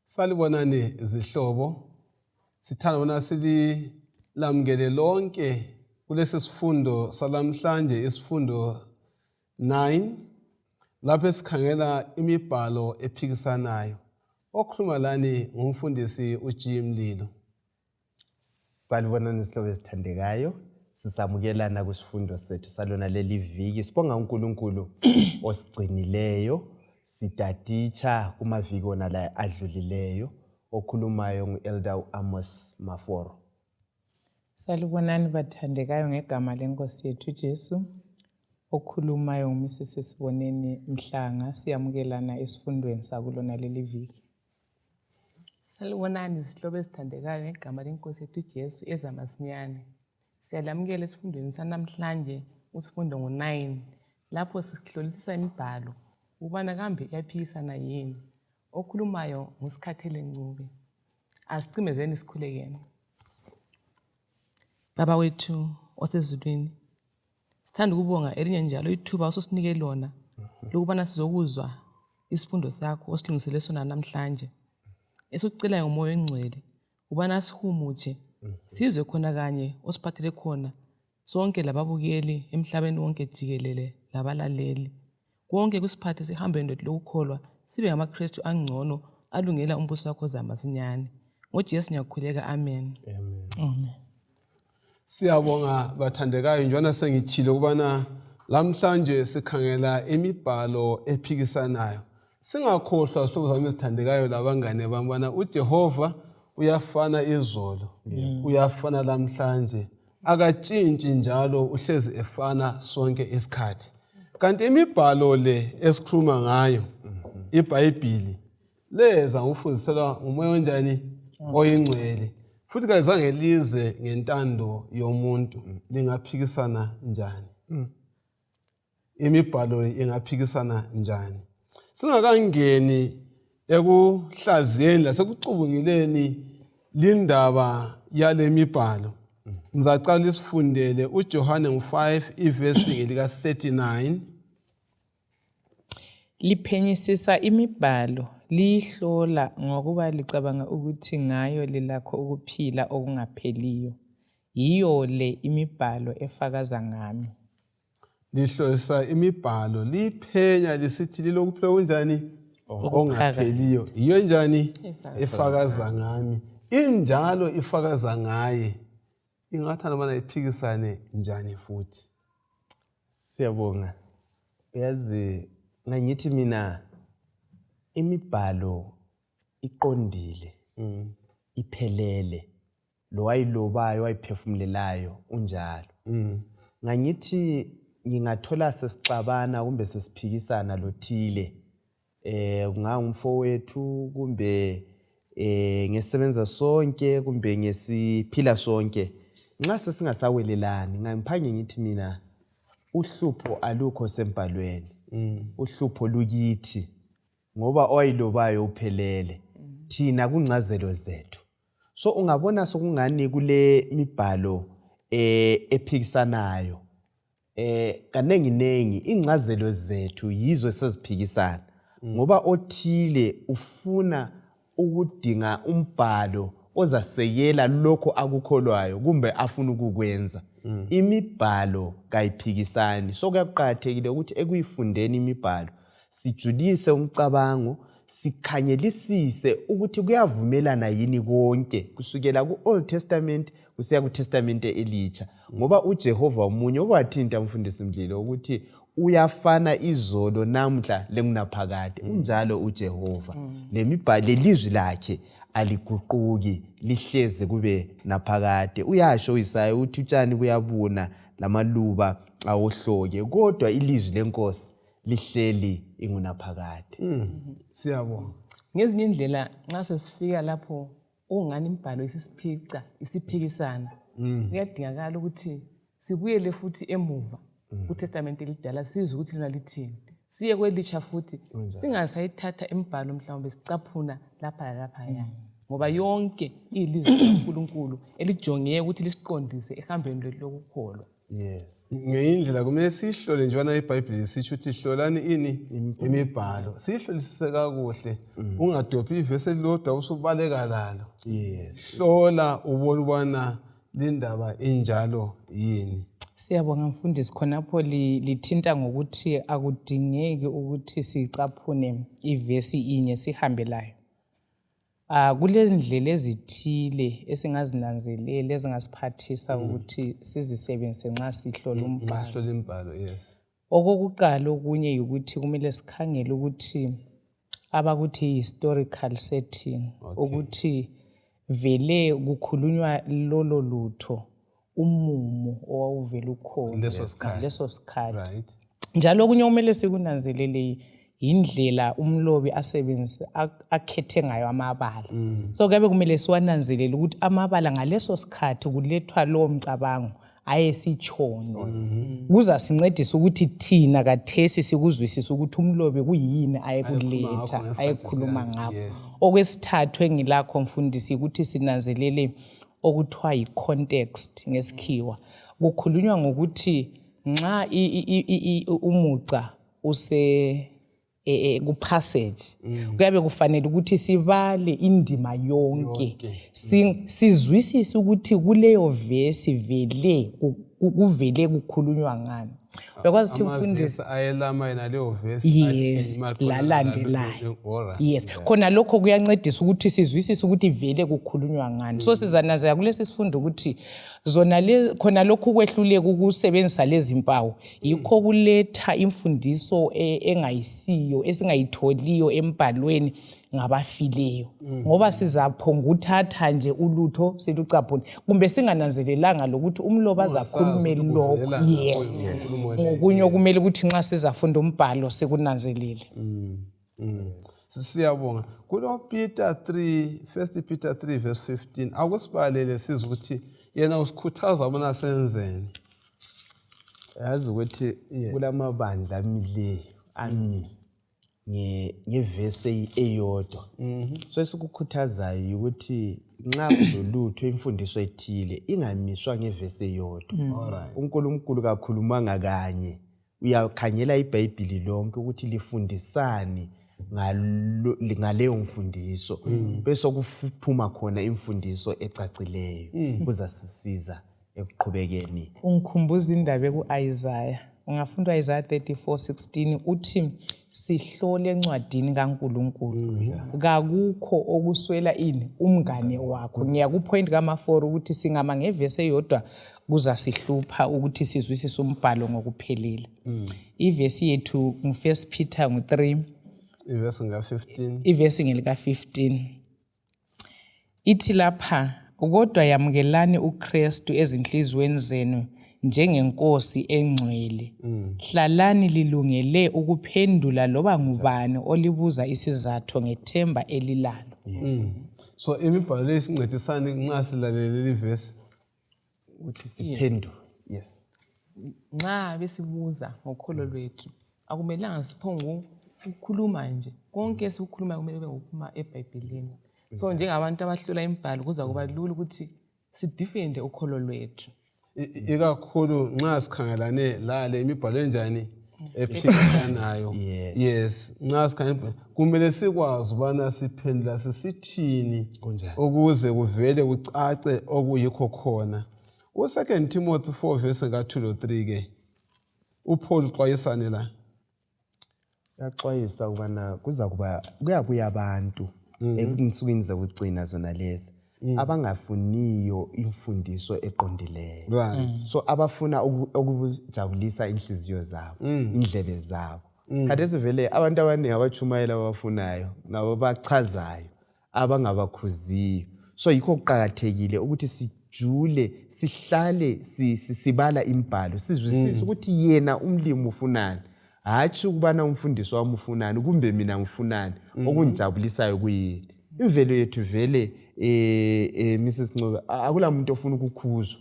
Salibonani izihlobo. Sithanda bona silamukele lonke kulesi sifundo salamhlanje isifundo 9 lapho esikhangela imibhalo ephikisanayo. Okhuluma lani ngumfundisi uJim Lilo. Salibonani isihlobo esithandekayo. Sisamukelana kusifundo sethu salona leli viki. Sibonga uNkulunkulu osigcinileyo. Sitaticha kumaviki ona la adlulileyo. Okhulumayo ngu-Elder Amos Maforo. Salibonani bathandekayo ngegama lenkosi yethu Jesu. Okhulumayo nguMrs Siboneni Mhlanga. Siyamukelana esifundweni sakulona leli viki. Salibonani isihlobo esithandekayo ngegama lenkosi yethu Jesu ezamasinyane. Siyalamukela esifundweni sanamhlanje usifundo ngo-9 lapho sihlolisisa imibhalo ubana kambe iyaphikisana yini. Okhulumayo nguSikhathele Ncube. Asicimezeni isikhulekene. Baba wethu osezulwini, sithanda ukubonga elinye njalo ithuba ososinike lona lokubana sizokuzwa isifundo sakho osilungisele sona namhlanje. Esikucelayo ngomoya engcwele ubana sihumutshe sizwe khona kanye osiphathele khona sonke lababukeli emhlabeni wonke jikelele labalaleli. Konke kusiphathe sihambeni lethu lokukholwa sibe ngamaKristu angcono alungela umbuso wakho zamasinyane. NgoJesu ngiyakhuleka, amen. Amen. Siyabonga bathandekayo njalo sengithile ukubana lamhlanje sikhangela imibhalo ephikisanayo. Singakhohlwa sihlobo zami esithandekayo labangane bambana uJehova uyafana izolo, uyafana lamhlanje, akatshintshi njalo uhlezi efana sonke isikhathi. Kanti imibhalo le esikhuluma ngayo iBhayibheli leza ufundiselwa umoya onjani oyingcwele futhi kazange lize ngentando yomuntu lingaphikisana njani. Imibhalo ingaphikisana njani. Singakangeni ekuhlaziyeni lasekucubungileni lindaba yale mibhalo. Ngizacala isifundele uJohane 5 ivesi lika 39. Liphenyisisa imibhalo, lihlola ngokuba licabanga ukuthi ngayo lilakho ukuphila okungapheliyo. Yiyo le imibhalo efakaza ngami. Lihlolisa imibhalo, liphenya lisithi lilokuphila kunjani ongapheliyo. Yiyo njani efakaza ngami. Injalo ifakaza ngaye. Ingathanda bana iphikisane njani futhi. Siyabonga. Uyazi ngithi mina imibhalo iqondile, iphelele. Lo wayilobayo wayiphefumulelayo unjalo. Ngithi ngingathola sesixabana kumbe sesiphikisana lothile. Kungangumfowethu kumbe ngesebenza sonke kumbe ngesiphila sonke. Nxa sesingasawelelani ngiphange ngithi mina uhlupho alukho sembhalweni. Uhlupho lukithi ngoba owayilobayo uphelele. Thina kungcazelo zethu. So ungabona sokungani kule mibhalo ephikisanayo. Kanengi ingcazelo zethu yizo seziphikisana. Ngoba othile ufuna ukudinga umbhalo ozasekela lokho akukholwayo kumbe afuna ukukwenza. Imibhalo kayiphikisani. So kuyakuqakathekile ukuthi ekuyifundeni imibhalo sijulise umcabango, sikhanyelisise ukuthi kuyavumelana yini konke kusukela ku-Old Testament kusiya ku-Testament elitsha. Ngoba uJehova umunye okwathinta umfundisi Mdlilo ukuthi uyafana izolo namhla lengunaphakade. Unjalo uJehova. Lemibhalo lelizwi lakhe aliguquki lihleze kube naphakade. Uyasho uIsaya uthi utshani buyabuna lamaluba awohloke kodwa ilizwi lenkosi lihleli ingunaphakade. Siyabonga. Ngezinye indlela nxa sesifika lapho ungani imibhalo isiphikisana. Kuyadingakala ukuthi sibuyele futhi emuva kuTestament elidala sizwe ukuthi lona lithini. Siye kwelitsha futhi singasayithatha imibhalo mhlawumbe sicaphuna lapha lapha yana. ngoba yonke ilizwi likaNkulunkulu elijongeke ukuthi lisiqondise ehambeni lwethu lokukholwa. Yes. Ngeyindlela kumele sihlole njana iBhayibheli lisisho ukuthi hlolani ini imibhalo. Sihlolisise kakuhle. Ungadophi ivesi elilodwa usubaleka lalo. Yes. Hlola ubone ubana lindaba injalo yini. Siyabonga mfundisi khonapho lithinta ngokuthi akudingeki ukuthi sicaphune ivesi inye sihambe layo. Kulezindlela ezithile esingazinanzelela ezingasiphathisa ukuthi sizisebenzise nxa sihlola umbhalo. Hlola imibhalo, yes. Okokuqala okunye ukuthi kumele sikhangele ukuthi abakuthi historical setting ukuthi vele kukhulunywa lolo lutho umumo owawuvela ukhona leso sikhathi. Right. Njalo okunye kumele sikunanzelele indlela umlobi asebenzisa akhethe ngayo amabala. So kuyabe kumele siwananzelele ukuthi amabala ngaleso sikhathi kulethwa lo mcabango ayesichono. Kuza sincedisa ukuthi thina kathesi sikuzwisisa ukuthi umlobi kuyini ayekuletha ayekhuluma ngakho. Okwesithathu engilakho mfundisi ukuthi sinanzelele okuthiwa yi-context ngesikhiwa. Kukhulunywa ngokuthi nxa umuca ku-passage kuyabe kufanele ukuthi sibale indima yonke. Sizwisise ukuthi kuleyo vesi vele kuvele kukhulunywa ngani. Uyakwazi ukuthi mfundisi ayelama yena leyo vesi yes lalandelayo. Yes, khona lokho kuyancedisa ukuthi sizwisise ukuthi vele kukhulunywa ngani. So sizanazela kulesi sifundo ukuthi zona khona lokho kwehluleka ukusebenzisa lezi mpawu yikho kuletha imfundiso engayisiyo esingayitholiyo embhalweni ngabafileyo. Ngoba sizaphonga uthatha nje ulutho silucaphune kumbe singananzelelanga lokuthi umlobi azakhulume lokho. Yes. Ngokunye kumele ukuthi nxa sizafunda umbhalo sikunanzelele. Siyabonga. Kulo Peter 3, 1 Peter 3 verse 15 akusibalele sizwe ukuthi yena usikhuthaza bona senzeni. Yazi ukuthi kulamabandla amileyo ami ngevesi eyodwa. So esikukhuthazayo ukuthi nxa kulolutho imfundiso ethile ingamiswa ngevesi eyodwa. uNkulunkulu kakhulumanga kanye. Uyakhangela iBhayibheli lonke ukuthi lifundisani ngaleyo mfundiso bese kuphuma khona imfundiso ecacileyo kuzasisiza ekuqhubekeni. Ungikhumbuza indaba ku-Isaiah. Ungafunda u-Isaiah 34:16 uthi sihlole encwadini kaNkulunkulu. Kakukho okuswela ini umngane wakho. Ngiyakupoint kama4 ukuthi singama ngevesi eyodwa kuzasihlupha ukuthi sizwisise umbhalo ngokuphelele. Ivesi yethu ngu1 Peter 3 ivesi nga15. Ivesi ngelika15 ithi lapha kodwa yamukelani uKristu ezinhlizweni zenu njengenkosi engcwele. Hlalani lilungele ukuphendula loba ngubani olibuza isizathu ngethemba elilalo. So imibhalo lesincedisana nxa silalele livesi ukuthi siphendule. Yes. Nxa besibuza ngokholo lwethu akumelanga siphonge ukukhuluma nje. Konke esikukhuluma kumele kube ngokuphuma eBhayibhelini. So njengabantu abahlola imibhalo kuza kuba lula ukuthi sidefende ukholo lwethu. Ikakhulu nxa sikhangelane lale imibhalo enjani ephikisanayo. Yes, nxa sikhangela kumele sikwazi ubana siphendula sisithini ukuze kuvele kucace okuyikho khona. U2 Timothy 4 verse nga2-3 ke uPaul uxwayisane la. Uyaxwayisa ukubana kuyabuya abantu ekunsukwini zokugcina zona lezi abangafuniyo imfundiso eqondileyo. Right. So abafuna ukujabulisa inhliziyo zabo, indlebe zabo. Khathesi vele abantu abaningi abachumayela abafunayo ngabo bachazayo abangabakhuziyo. So yikho kuqhakathekile ukuthi sijule sihlale sibala imbhalo sizwisise ukuthi yena umlimi ufunani. Hathi ukubana umfundisi wami ufunani kumbe mina ngifunani okunjabulisayo kuyini. Imvelo yethu vele Mrs. Ncube akula muntu ofuna ukukhuzwa.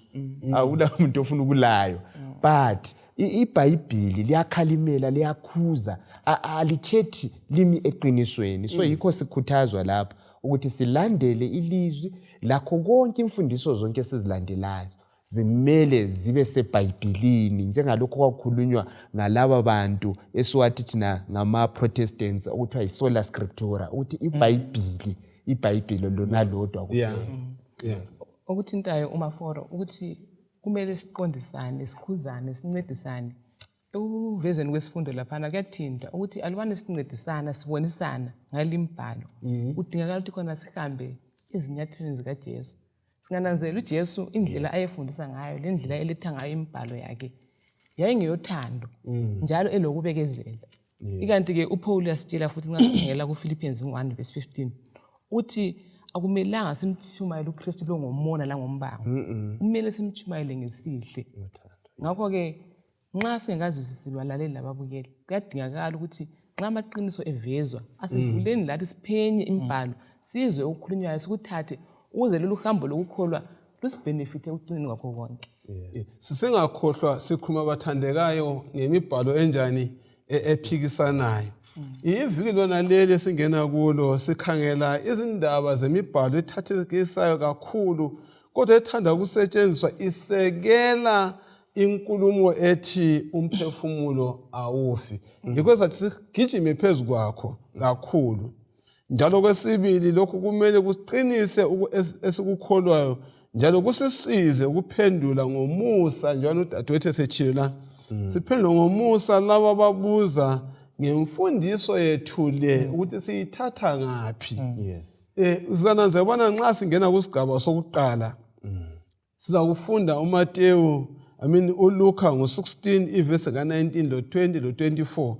Akula muntu ofuna ukulayo. But iBhayibheli liyakhalimela liyakhuza alikhethi limi eqinisweni. So yikho sikhuthazwa lapha ukuthi silandele ilizwi lakho konke imfundiso zonke esizilandelayo zimele zibe seBhayibhelini njengalokho kwakhulunywa ngalaba bantu esiwathi thina ngama-Protestants ukuthiwa yi-sola scriptura ukuthi iBhayibheli lona lodwa kuphela. Yes. Okuthintayo umaforo ukuthi kumele siqondisane, sikhuzane, sincedisane. Ekuvezeni kwesifundo laphana kuyathinta ukuthi alubane sincedisana, sibonisana ngalimbhalo. Kudingakala ukuthi khona sihambe ezinyathelweni zikaJesu. Singananzela uJesu indlela ayefundisa ngayo, le ndlela eletha ngayo imbhalo yakhe yayingeyothando njalo elokubekezela. Ikanti ke uPaul uyasitshela futhi nxa sikhangela kuFilippians 1:15 uthi akumelanga simtshumayele uKristu lo ngomona la ngombango. Kumele simtshumayele ngesihle. Ngakho ke nxa singakazwisisi lwalaleli lababukeli kuyadingakala ukuthi nxa amaqiniso evezwa asivuleni lathi siphenye imbhalo sizwe ukukhulunywayo sikuthathe ukuze lolu hambo lokukholwa lusibenefite ekucineni kwakho konke. Sisengakhohlwa sikhuluma abathandekayo ngemibhalo enjani ephikisanayo. Iviki lona leli singena kulo sikhangela izindaba zemibhalo ethathikisayo kakhulu kodwa ethanda ukusetshenziswa isekela inkulumo ethi umphefumulo awufi. Yikho sathi sigijime phezu kwakho kakhulu. Njalo kwesibili lokhu kumele kuqinise esikukholwayo njalo kusisize ukuphendula ngomusa njalo udadewethu esetshilo la. Siphendula ngomusa laba ababuza ngemfundiso yethu le ukuthi siyithatha ngaphi. Yes. Uzananzela bona nxa singena kusigaba sokuqala siza kufunda uMateyu uLuka ngo-16 ivesi ka-19 lo-20 lo-24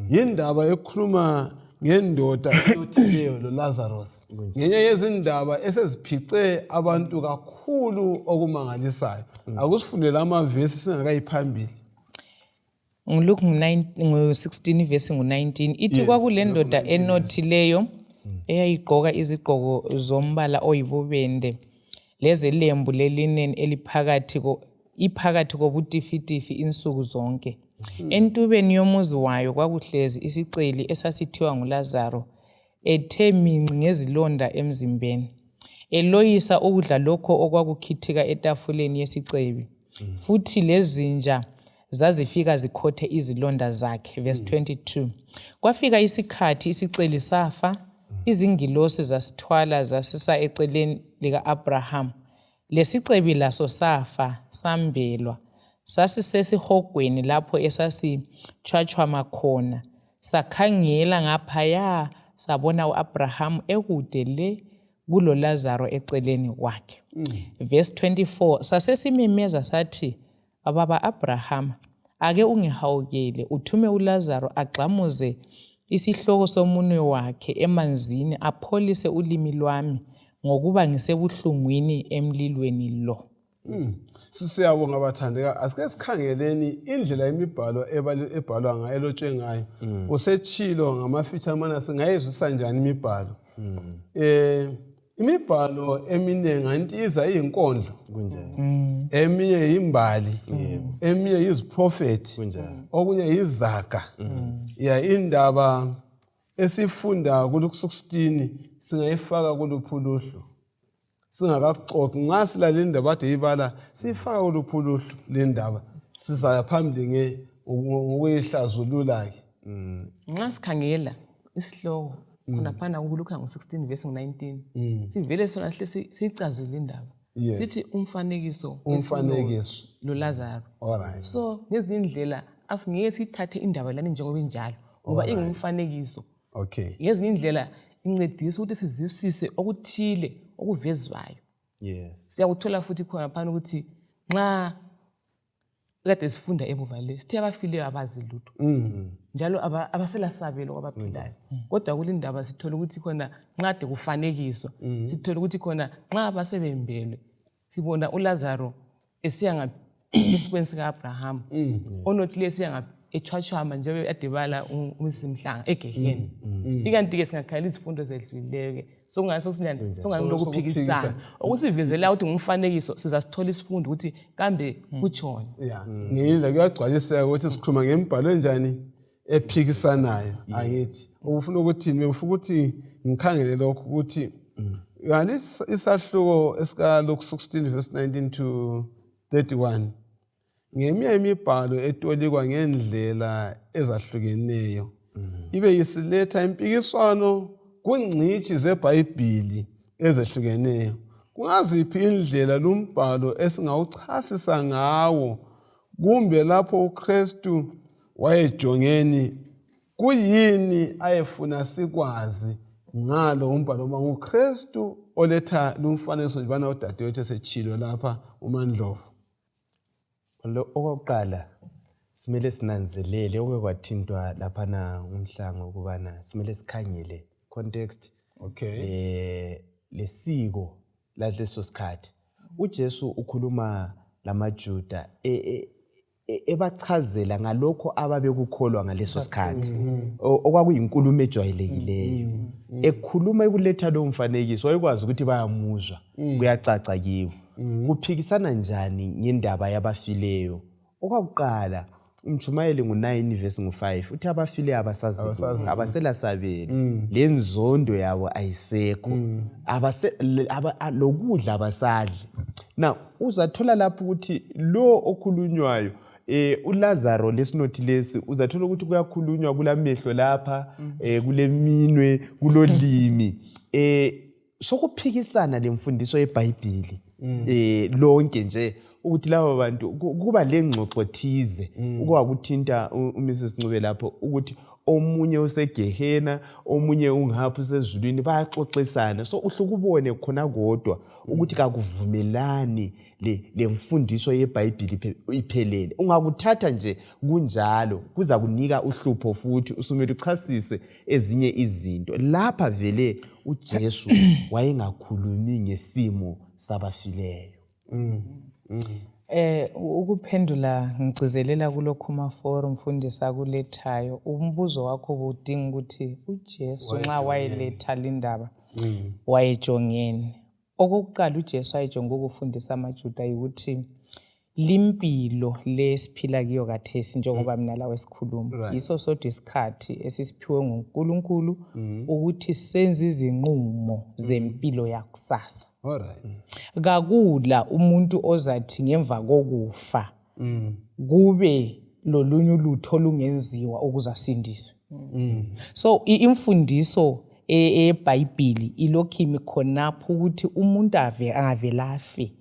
yindaba ekhuluma ngendoda enothileyo loLazarus. Ngenye yezindaba eseziphice abantu kakhulu okumangalisayo. Akusifundele amavesi singakayiphambili. NguLuke 16 ivesi ngu-19 ithi kwakule ndoda enothileyo eyayigqoka izigqoko zombala oyibubende lezelembu lelineni iphakathi kobutifitifi insuku zonke. Entubeni yomuzi wayo kwakuhlezi isiceli esasithiwa nguLazaro ethe minci ngezilonda emzimbeni eloyisa ukudla lokho okwakukhithika etafuleni yesicebi futhi lezinja zazifika zikhothe izilonda zakhe. Verse 22 kwafika isikhathi isiceli safa izingilosi zasithwala zasisa eceleni lika-Abraham lesicebi laso safa sambelwa sasisesihogweni lapho esasitshwatshwama khona sakhangela ngaphaya sabona u-Abraham ekude le kuloLazaro eceleni kwakhe. Verse 24 sasesimemeza sathi ababa Abraham ake ungihawukele uthume uLazaro agxamuze isihloko somunwe wakhe emanzini apholise ulimi lwami ngokuba ngisebuhlungwini emlilweni lo. Sisiyabonga abathandeka. Asike sikhangeleni indlela yemibhalo ebhalwa ngayo elotshwe ngayo. Usetshilo ngamafitha amana singayizwisa njani imibhalo. Imibhalo eminingi antiza iyinkondlo. Eminye imbali. Eminye yiziprofeti. Okunye yizaga. Indaba esifunda kuLuke 16 singayifaka kuluphuluhlu. Singakaxoxi nxa silalela indaba ade ibala sifaka kuluphuluhlu le ndaba sizaya phambili ngokuyihlazulula ke. Nxa sikhangela isihloko khona phana kuLuka ngo-16 verse 19 sivele sona sihle sicazule indaba sithi umfanekiso loLazaro. So ngezinye indlela asingeke sithathe indaba lani njengoba injalo ngoba ingumfanekiso. Ngezinye indlela incedisa ukuthi sizwisise okuthile okuvezwayo. Siyakuthola futhi khona phana ukuthi nxa kade sifunda emuva le sithe abafileyo abazi lutho njalo abaselasabelo kwabaphilayo kodwa kulindaba sithola ukuthi khona nxa de kufanekiswa sithola ukuthi khona nxa abasebembelwe sibona uLazaro esiya ngaphi esikweni sika-Abraham onothileyo esiya ngaphi echwachwama njengoba adebala umsimhlanga egeheni. Ikanti-ke singakhangela izifundo zedlulileyo-ke sokungani lokuphikisana okusivezela ukuthi ngumfanekiso sizasithola isifundo ukuthi kambe kutshoni. Ngiyila kuyagcwaliseka ukuthi sikhuluma ngembhalo enjani ephikisanayo angithi. Ufuna ukuthi ngifuna ukuthi ngikhangele lokho ukuthi kanti isahluko esika Luke 16 verse 19 to 31 ngeminye imibhalo etolikwa ngendlela ezahlukeneyo ibe yisiletha impikiswano kungcitshi zeBhayibhili ezehlukeneyo. Kungaziphi indlela lumbhalo esingawuchasisa ngawo kumbe lapho uKristu wayejongeni kuyini ayefuna sikwazi ngalo umbhalo uKristu oletha lumfanekiso njebana udadewethu esetshilo lapha uMandlovu? Okokuqala simele sinanzelele okwathintwa laphana umhlanga ukubana simele sikhangele context lesiko laleso sikhathi. uJesu ukhuluma lamaJuda ebachazela ngalokho ababekukholwa ngaleso sikhathi okwakuyinkulumo ejwayelekileyo. Ekhuluma ekuletha lo mfanekiso wayekwazi ukuthi bayamuzwa, kuyacaca kiwo. Kuphikisana njani ngendaba yabafileyo? Okwakuqala umjumayeli ngo9 verse 5 uthi abafileyo abasela sabelo, lenzondo yabo ayisekho, lokudla abasadli. Now uzathola lapho ukuthi lo okhulunywayo uLazaro lesinothi lesi uzathola ukuthi kuyakhulunywa kulamehlo lapha, kuleminwe, kulolimi. Sokuphikisana lemfundiso yeBhayibhili lonke nje ukuthi labo bantu kuba lengxoxo thize okwakuthinta uMrs Ncube lapho ukuthi omunye usegehena, omunye ungapha usezulwini, bayaxoxisana. So uhlukubone khona kodwa ukuthi kakuvumelani lemfundiso yeBhayibhili iphelele. Ungakuthatha nje kunjalo kuza kunika uhlupho futhi usumele uchasise ezinye izinto. Lapha vele uJesu wayengakhulumi ngesimo sabafileyo. Ukuphendula ngicizelela kulokho maforum mfundisi akulethayo. Umbuzo wakho budinga ukuthi uJesu nxa wayeletha lindaba wayejongeni. Okokuqala uJesu wayejonga ukufundisa amaJuda ukuthi limpilo lesiphila kiyo kathesi njengoba mina lawe sikhuluma. Yiso sodwa isikhathi esisiphiwe nguNkulunkulu ukuthi senze izinqumo zempilo yakusasa. Kakula umuntu ozathi ngemva kokufa kube lolunye ulutho olungenziwa ukuzasindiswa. So imfundiso eBhayibhili ilokhimi khonapho ukuthi umuntu avelafe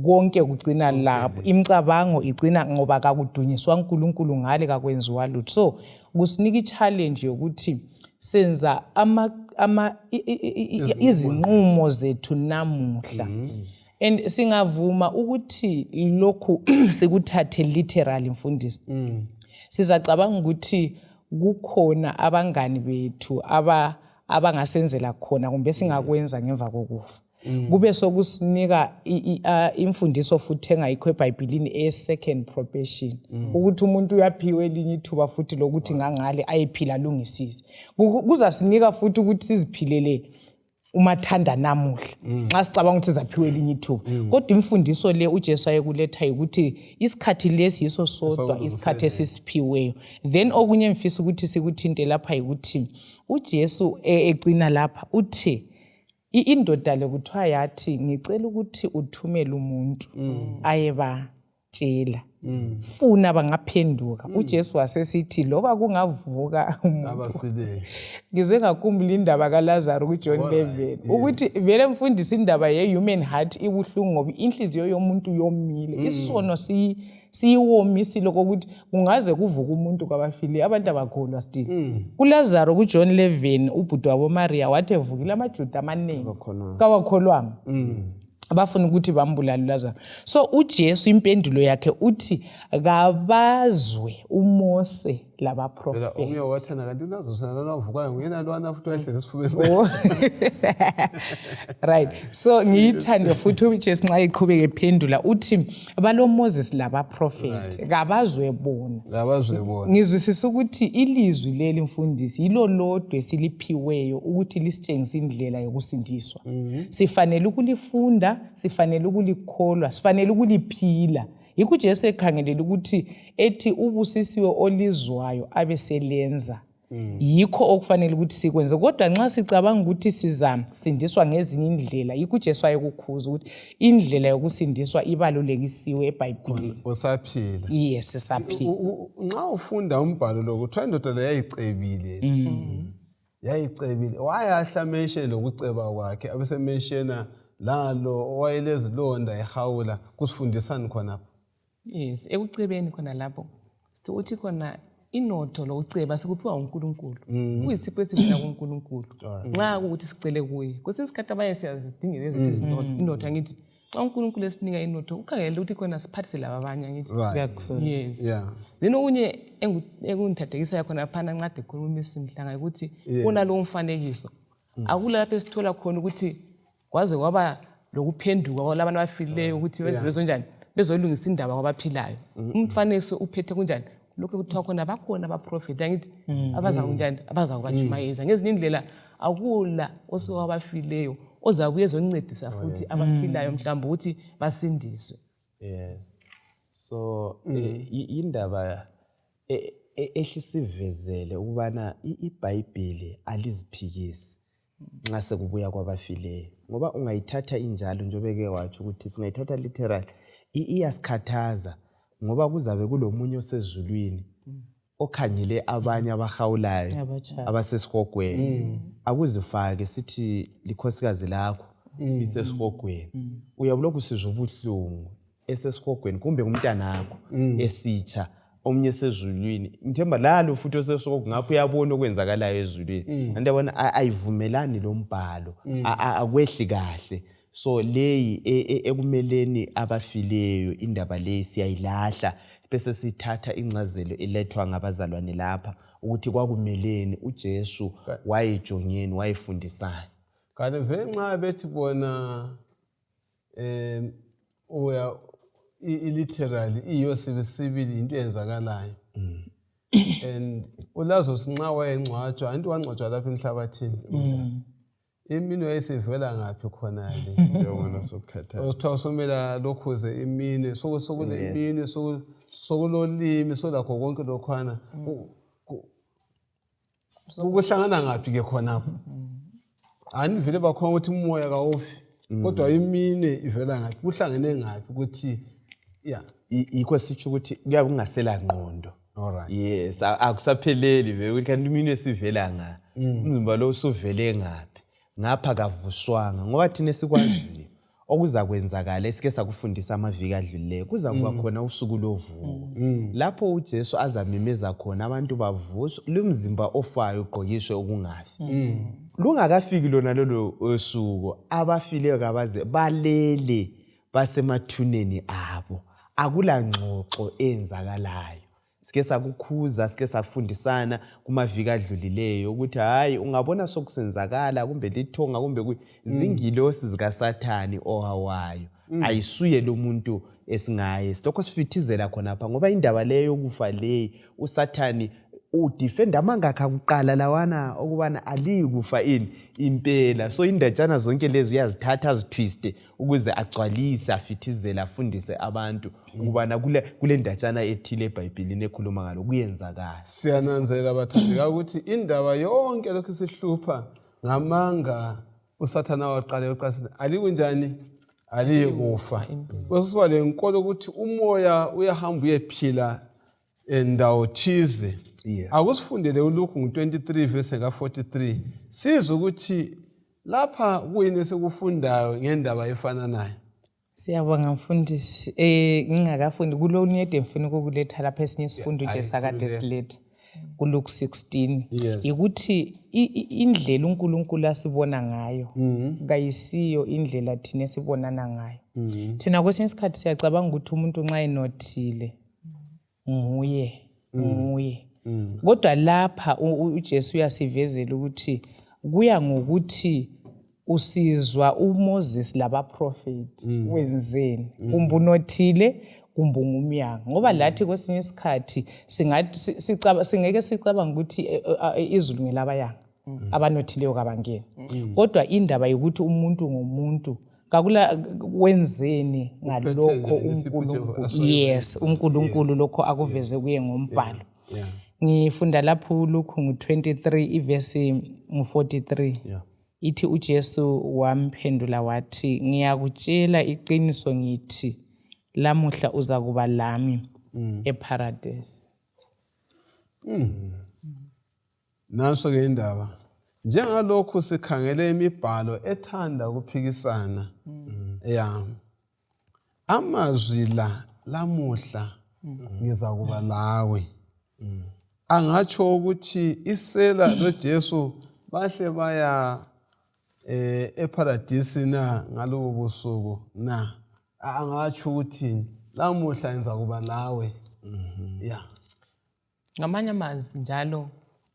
konke kugcina lapho. Imicabango igcina ngoba kakudunyiswa uNkulunkulu ngale kakwenziwa lutho. So kusinika ichallenge yokuthi senza izinqumo zethu namuhla. And singavuma ukuthi lokhu sikuthathe literally mfundisi. Sizacabanga ukuthi kukhona abangani bethu abangasenzela khona kumbe singakwenza ngemva kokufa. Kube sokusinika imfundiso futhi engayikho eBhayibhilini second probation ukuthi umuntu uyaphiwe elinye ithuba futhi lokuthi ngangale ayephila lungisise. Kuzasinika futhi ukuthi siziphilele umathanda namuhla nxa sicabanga ukuthi sizaphiwe elinye ithuba. Kodwa imfundiso le uJesu ayekuletha ukuthi isikhathi lesi yiso sodwa isikhathi esisiphiweyo. Then okunye mfisa ukuthi sikuthinte lapha ukuthi uJesu egcina lapha uthi indoda le kuthiwa yathi ngicela ukuthi uthumele umuntu ayebatshela funa bangaphenduka. uJesu wasesithi loba kungavuka abafileyo. Ngize ngakhumbula indaba kaLazaro kuJohn 11 ukuthi vele mfundisi indaba ye-human heart ibuhlungu ngoba inhliziyo yomuntu yomile. Isono siyiwomisile kokuthi kungaze kuvuka umuntu kwabafileyo. Abantu abakholwa still. kuLazaro kuJohn 11 ubhuti wabo Maria wathi evukile amaJuda amaningi kawakholwanga. Abafuna ukuthi bambulale uLazaro. So uJesu impendulo yakhe uthi kabazwe uMose labaprofeti. Omnye wathana kanti uLazaro lana uvukayo nguyena lwana futhi wayehlezi esifubeni. Right. So ngiyithanda futhi uJesu nxa iqhubeka ephendula uthi balo Moses labaprofeti kabazwe bona. Kabazwe bona. Ngizwisisa ukuthi ilizwi leli mfundisi yilo lodwa esiliphiweyo ukuthi lisitshengise indlela yokusindiswa. Sifanele ukulifunda, sifanele ukulikholwa, sifanele ukuliphila. Yikho uJesu ekhangelela ukuthi ethi ubusisiwe olizwayo abeselenza yikho okufanele ukuthi sikwenze. Kodwa nxa sicabanga ukuthi sizasindiswa ngezinye indlela, yikho uJesu ayekukhuza ukuthi indlela yokusindiswa ibalulekisiwe eBhayibhelini. Usaphila. Yes, sisaphila. Nxa ufunda umbhalo lo kuthiwa indoda le yayicebile wayahla mention lokuceba kwakhe abesemenshena lalo owayelezilonda ehawula kusifundisani khonapho. Yes, ekucebeni khona lapho sithi khona inotho lokuceba sikuphiwa uNkulunkulu. Kuyisipho esivela kuNkulunkulu. Nxa ukuthi sicele kuye. Kwesinye isikhathi abanye siyazidingela izinto inotho angithi xa uNkulunkulu esinika inotho ukhangele ukuthi khona siphathise laba abanye angithi. Yes. Yeah. Then okunye engungithathekisa khona phana nqade khuluma isimhlanga ukuthi una lo mfanekiso. Akula lapho esithola khona ukuthi kwaze kwaba lokuphenduka kwalabantu abafileyo ukuthi bezonjani bezolungisa indaba kwabaphilayo. Umfanekiso uphethe kunjani? Lokho kuthiwa khona bakhona abaprofeti angithi abaza kunjani abaza kubatshumayeza ngezinye indlela akula osowabafileyo ozabuye ezoncedisa futhi abaphilayo mhlawumbe ukuthi basindiswe. Yes. So indaba ehlisivezele ukubana iBhayibheli aliziphikisi nxa sekubuya kwabafileyo, ngoba ungayithatha injalo njengoba ke wathi ukuthi singayithatha literal iyasikhathaza ngoba kuzabe kulomunye osezulwini okhangele abanye abahawulayo abasesihogweni akuzifake sithi likhosikazi lakho lisesihogweni uyabulokhu sizwa ubuhlungu esesihogweni kumbe umntana wakho esitsha omnye sezulwini ngithemba lalo futhi osesihogweni ngapho uyabona okwenzakalayo ezulwini andabona ayivumelani lo mbhalo akwehli kahle. So leyi ekumeleni abafileyo indaba leyi siyayilahla bese sithatha incazelo elethwa ngabazalwane lapha ukuthi kwakumeleni uJesu wayejongeni wayefundisana. Kanti vele nxa bethi bona uya literally iyo sibili into yenzakalayo. And uLazarus nxa wayengcwatshwa anti wangcwatshwa lapha emhlabathini. Imino yayisivela ngaphi khona le Yabona sokukhathaza. Uthiwa somela lokhuze imino sokule imino sokulolimi solakho konke lokhwana ukuhlangana ngaphi ke khonapho. Ani vele bakhona ukuthi umoya kawufi kodwa imino ivela ngaphi kuhlangene ngaphi ukuthi yikho sitsho ukuthi kuyabe kungasela ngqondo. Alright. Yes, akusapheleli vele ukuthi kanti imino esivela ngaphi umzimba lo usuvele ngaphi ngapha kavuswanga ngoba thina sikwaziyo okuza kwenzakala esike sakufundisa amaviki adlulileyo kuza kuba khona usuku lovuko lapho uJesu azamemeza khona abantu bavuswa lumzimba ofayo ugqokiswe okungafi lungakafiki lona lolo osuku abafileyo kabaze balele basemathuneni abo akula ngxoxo enzakalayo. Sike sakukhuza sike safundisana kumaviki adlulileyo ukuthi hayi ungabona sokusenzakala kumbe lithonga kumbe izingilosi zikaSathani ohawayo ayisuye lo muntu esingaye lokho sifithizela khonapha ngoba indaba leyo yokufa leyi uSathani udefenda mangakha kuqala lawana okubana alikufa impela. So indatshana zonke lezi uyazithatha azitwiste ukuze agcwalise afithizele afundise abantu ukubana kule ndatshana ethile eBhayibhelini ekhuluma ngalo kuyenzakala. Siyananzelela abathandekayo ukuthi indaba yonke lokho sihlupha ngamanga uSathana waqala uqasile alikunjani alikufa. Kwesiba lenkolo ukuthi umoya uyahamba uyephila endawo thize. Akusifundele uLuke 23 verse 43 sizwe ukuthi lapha kuyini esikufundayo ngendaba efana nayo. Siyabonga mfundisi ngingakafundi kulonyede mfuna ukuletha lapha esinye isifundo nje sakade silethe kuLuke 16 ukuthi indlela uNkulunkulu asibona ngayo kayisiyo indlela thina esibonana ngayo. Thina kwesinye isikhathi siyacabanga ukuthi umuntu nxa enothile nguye kodwa lapha uJesu uyasivezela ukuthi kuya ngokuthi usizwa uMoses labaprofeti wenzeni kumbe unothile kumbe ngumyanga ngoba lathi kwesinye isikhathi singeke sicabanga ukuthi izulu ngelabayanga abanothileyo kabangeni kodwa indaba yokuthi umuntu ngomuntu kakula wenzeni ngalokho uNkulunkulu uNkulunkulu lokho akuveze kuye ngombhalo. ngifunda lapho Luke 23 ivesi 43 ithi uJesu wamphendula wathi ngiyakutshela iqiniso ngithi lamuhla uza kuba lami eparadise. Naso ke indaba njengalokho sikhangele imibhalo ethanda ukuphikisana amazwi lamuhla ngiza kuba lawe angatsho ukuthi isela loJesu bahle baya eparadise na ngalobo busuku na angatsho ukuthi lamuhla ngiza kuba lawe ngamanye amazwi njalo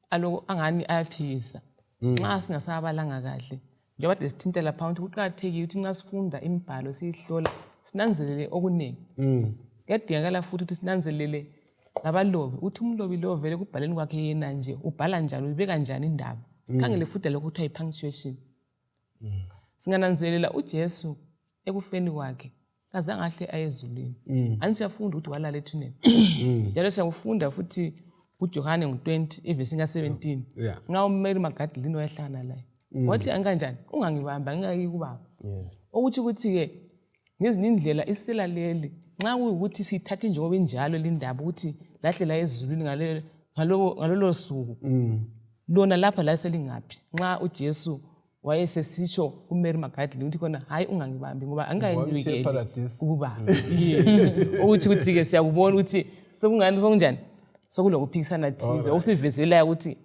alo angani ayaphikisa nxa singasabalanga kahle njengoba desithinta lapha ukuthi kuqakathekile ukuthi nxa sifunda imibhalo siyihlola sinanzelele okuningi kuyadingakala futhi ukuthi sinanzelele ngabalobi uthi umlobi lo vele kubhaleni kwakhe yena nje ubhala njani ubeka njani indaba sikhangele futhi lokho kuthiwa i-punctuation singananzelela uJesu ekufeni kwakhe kazange ahle ayezulwini anisiyafunda ukuthi walala ethuneni njalo siyakufunda futhi uJohane 20 ivesi 17 nxa uMary Magdalene wayehlangana laye wathi anganjani ungangibamba ngingaki kubaba ukuthi ukuthi-ke ngezinye indlela isela leli nxa kuyukuthi siyithathe njengoba injalo lindaba ukuthi lahle la ezulwini ngalolo suku lona lapha la selingaphi nxa uJesu wayesesitsho kuMary Magdalene ukuthi khona hayi ungangibambi ngoba angayinikeli kubaba ukuthi-ke siyakubona ukuthi sekungani konjani sokulokuphikisana thize usivezelayo ukuthi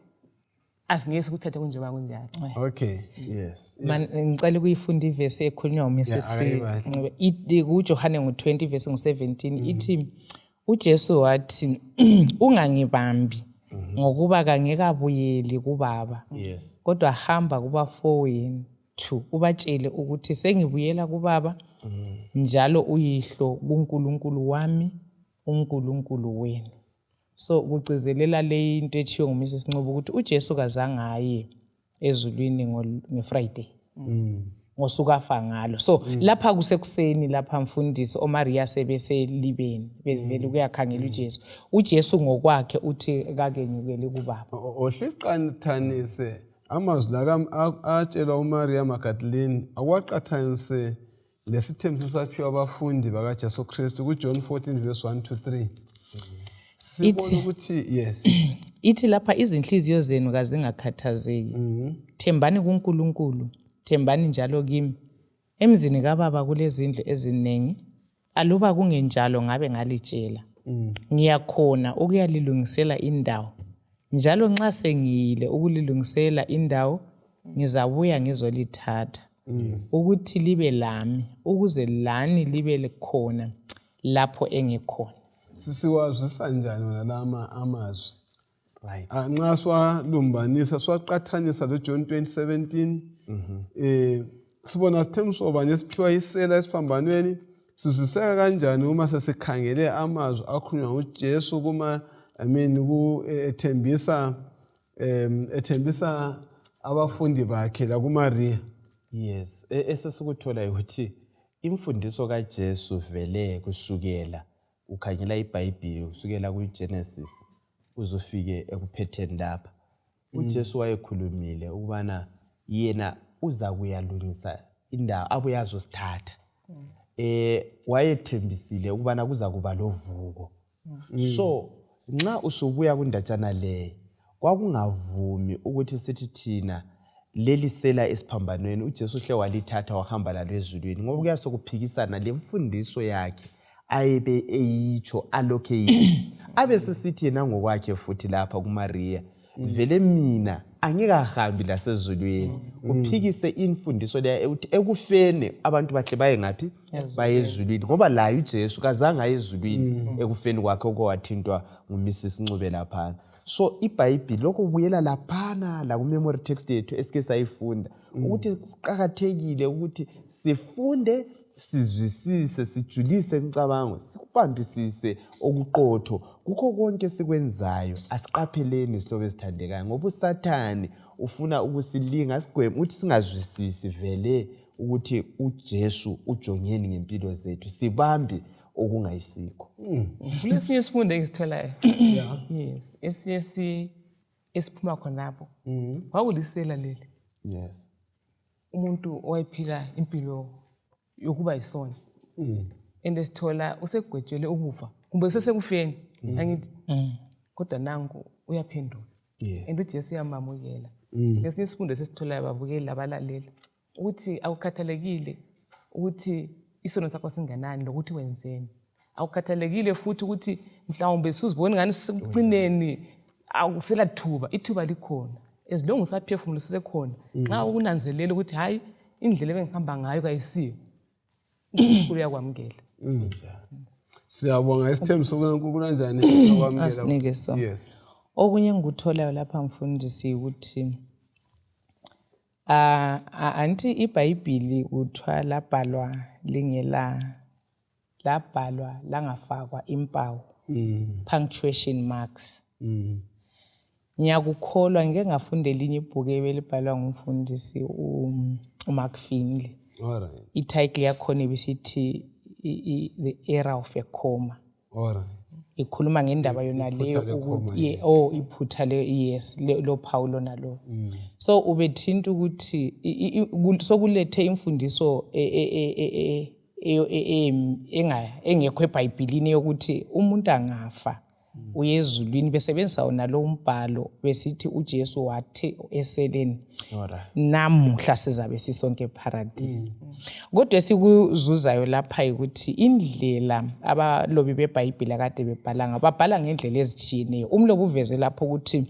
asingeke ukuthathe kunjengoba kunjalo. Okay, yes. Ngicela ukuyifunda ivesi ekhulunywa uMrs. kuJohane 20 vesi 17 ithi uJesu wathi ungangibambi ngokuba kangekabuyeli kubaba kodwa hamba kubafowenu ubatshele ukuthi sengibuyela kubaba njalo uyihlo kuNkulunkulu wami uNkulunkulu wenu. So kucizelela le into ethiyo nguMrs. Ncube ukuthi uJesu kazange aye ezulwini ngeFriday ngosuku afa ngalo. So lapha kusekuseni lapha mfundisi oMaria sebeselibeni bevele kuyakhangela uJesu. uJesu ngokwakhe uthi kakenyukele kubaba. Ohliqanithanise amazwi la atshelwa uMaria Magdalene akwaqathanise lesithembiso saphiwa abafundi bakaJesu Kristu kuJohn 14 verse 1 to 3. Sibona ukuthi yes ithi lapha izinhliziyo zenu kazingakhathazeki thembani kuNkulunkulu thembani njalo kimi emzini kababa kulezindlu eziningi aluba kungenjalo ngabe ngalitshela ngiyakhona ukuyalilungisela indawo njalo nxa sengiyile ukulilungisela indawo ngizabuya ngizolithatha ukuthi libe lami ukuze lani libe khona lapho engikhona. Sisiwazisa njani nalama amazwi nxa swalumbanisa swaqathanisa lo John 20:17 sibona sithembiso banye siphiwa isela esiphambanweni siziseka kanjani uma sesikhangele amazwi akhulunywa uJesu kuma ethembisa abafundi bakhe la kuMaria. Yes, esesukuthola ukuthi imfundiso kaJesu vele kusukela ukhangela iBhayibheli kusukela kuGenesis uzofike ekuphetheni lapha uJesu wayekhulumile ukubana yena uza kuyalungisa indawo abuye azosithatha wayethembisile ukubana kuza kuba lovuko so nxa usubuya kundatshana leyo kwakungavumi ukuthi sithi thina leli sela esiphambanweni uJesu hle walithatha wahamba lalo ezulwini ngoba kuyasokuphikisana lemfundiso yakhe ayebe eyitsho alokhe yithi abe sisithi yena ngokwakhe futhi lapha kuMaria vele mina angikahambi lasezulwini uphikise imfundiso leyo ukuthi ekufeni abantu bahle baye ngaphi baye ezulwini ngoba layo uJesu kazange aye ezulwini ekufeni kwakhe okwathintwa nguMrs. Ncube lapha. So iBhayibheli lokho kubuyela laphana la ku memory text yethu esike sayifunda ukuthi kuqhakathekile ukuthi sifunde sizwisise sijulise imicabango sikubambisise okuqotho kukho konke sikwenzayo asiqapheleni isihlobo esithandekayo ngoba uSathane ufuna ukusilinga sigweme uthi singazwisisi vele ukuthi uJesu ujongeni ngempilo zethu sibambe okungayisikho. Kulesinye isifundo engisitholayo. Yes, esiphuma khonapho. Kwakulisela leli. Yes. Umuntu owayephila impilo yokuba yisona. Esithola usegwetshele ukufa. Kumbe sesekufeni. Angithi kodwa nanku uyaphendula. And uJesu uyamamukela. Lesinye isifundo sesitholayo babukeli abalaleli ukuthi awukhathalekile ukuthi isono sakho singanani lokuthi wenzeni. Awukhathalekile futhi ukuthi mhlawumbe usuzibona ngani usekucineni awusela thuba, ithuba likhona. Ezilongo usaphefumula sisekhona. Xa ukunanzelela ukuthi hayi indlela ebengihamba ngayo kayisiyo. uNkulunkulu uyakwamukela. Siyabonga isithembiso kuNkulunkulu kanjani okwamukela. Asinike so. Yes. Okunye ngikutholayo lapha mfundisi ukuthi anti iBhayibheli uthiwa labhalwa labhalwa langafakwa impawu, punctuation marks. Ngiyakukholwa ngeke ngafunde elinye ibhuku ebelibhalwa ngumfundisi uMark Finley. Alright. Ititle yakhona ibisithi the era of a comma. Alright. Ikhuluma ngendaba yona leyo iphutha le yes lo Paulo nalo. So ubethinta ukuthi sokulethe imfundiso engekho eBhayibhelini yokuthi umuntu angafa uyezulwini besebenzisa wona lo umbhalo besithi uJesu wathi eseleni namuhla sizabe sisonke eparadise. Kodwa esikuzuzayo lapha ukuthi indlela abalobi beBhayibheli akade bebhala babhala ngendlela ezitshiyeneyo. Umlobi uveze lapho ukuthi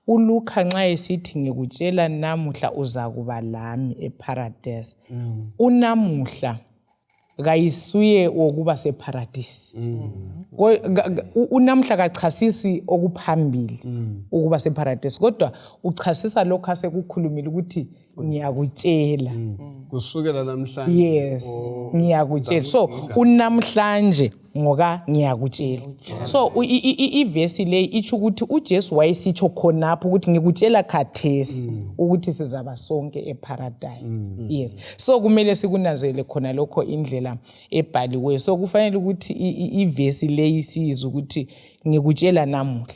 uLuka nxa esithi ngikutshela namuhla uzakuba lami eparadise. Unamuhla kayisuye wokuba separadise. Unamhla kachasisi okuphambili ukuba separadise kodwa uchasisa lokho asekukhulumile ukuthi ngiyakutshela kusukela namhlanje. Yes, ngiyakutshela. So unamhlanje ngoka ngiyakutshela. So ivesi le ithi ukuthi uJesu wayesitsho khonapho ukuthi ngikutshela khathesi ukuthi sizaba sonke eparadise. Yes. So kumele sikunazele khona lokho indlela ebhaliwe. So kufanele ukuthi ivesi le isizwe ukuthi ngikutshela namuhla.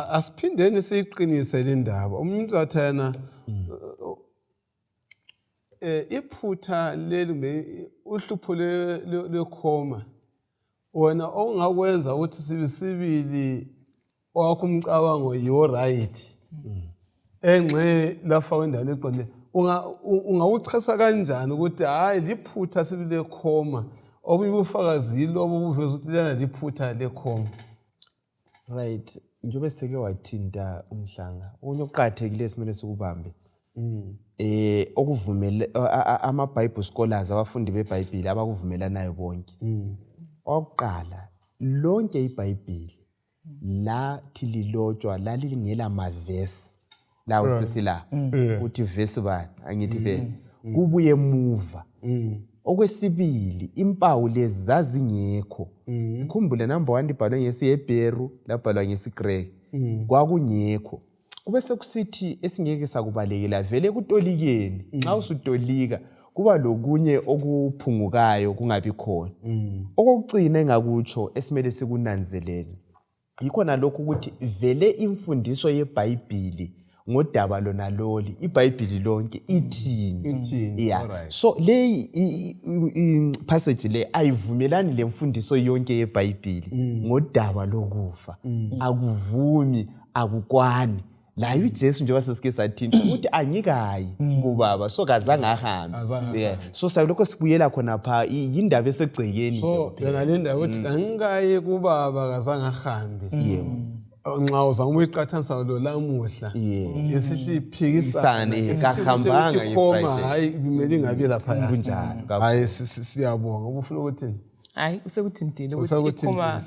Asiphindeni siyiqinise le ndaba. Umuntu athana iphutha leli uhlupho lekhoma wena ongakwenza ukuthi sibili wakho umcabango yo right engxe lafa wendawo eqonde ungawuchasa kanjani ukuthi hayi liphutha sibili lekhoma obufakazi lobo buveza ukuthi lana liphutha lekhoma. Right, njobe seke wathinta umhlanga okunye okuqhathekile esimele sikubambe okuvumela ama-Bible scholars abafundi beBhayibheli abakuvumelanayo bonke. Oqala lonke iBhayibheli lathi lilotshwa lalingela mavesi lawo sesila uthi verse bani angithi phela kubuye emuva. Okwesibili impawu lezi zazingekho. Sikhumbule number 1 ibhalwe ngesiHebheru labhalwa ngesiGreki kwakungekho. Kube sekusithi esingeke sakubalekela vele kutolikeni nxa usutolika kuba lokunye okuphungukayo kungabi khona. Okugcina engakutsho esimele sikunanzelele yikho nalokho ukuthi vele imfundiso yeBhayibheli ngodaba lona loli iBhayibheli lonke ithini. Yeah. So le passage le ayivumelani lemfundiso yonke yeBhayibheli ngodaba lokufa. Akuvumi akukwani. La uJesu njengoba sesike sathinta ukuthi angikayi kubaba so kazange ahambe. Yeah. So sayilokho sibuyela khona pha indaba esegcekeni. So yona le ndaba ukuthi angikayi kubaba kazange ahambe. Nxa uzama uyiqathanisa lo lamuhla esithi phikisane kahambanga ngefriday hayi kumele ingabe lapha kunjalo. Hayi siyabonga ubufuna ukuthi hayi usekuthintile ukuthi ikhoma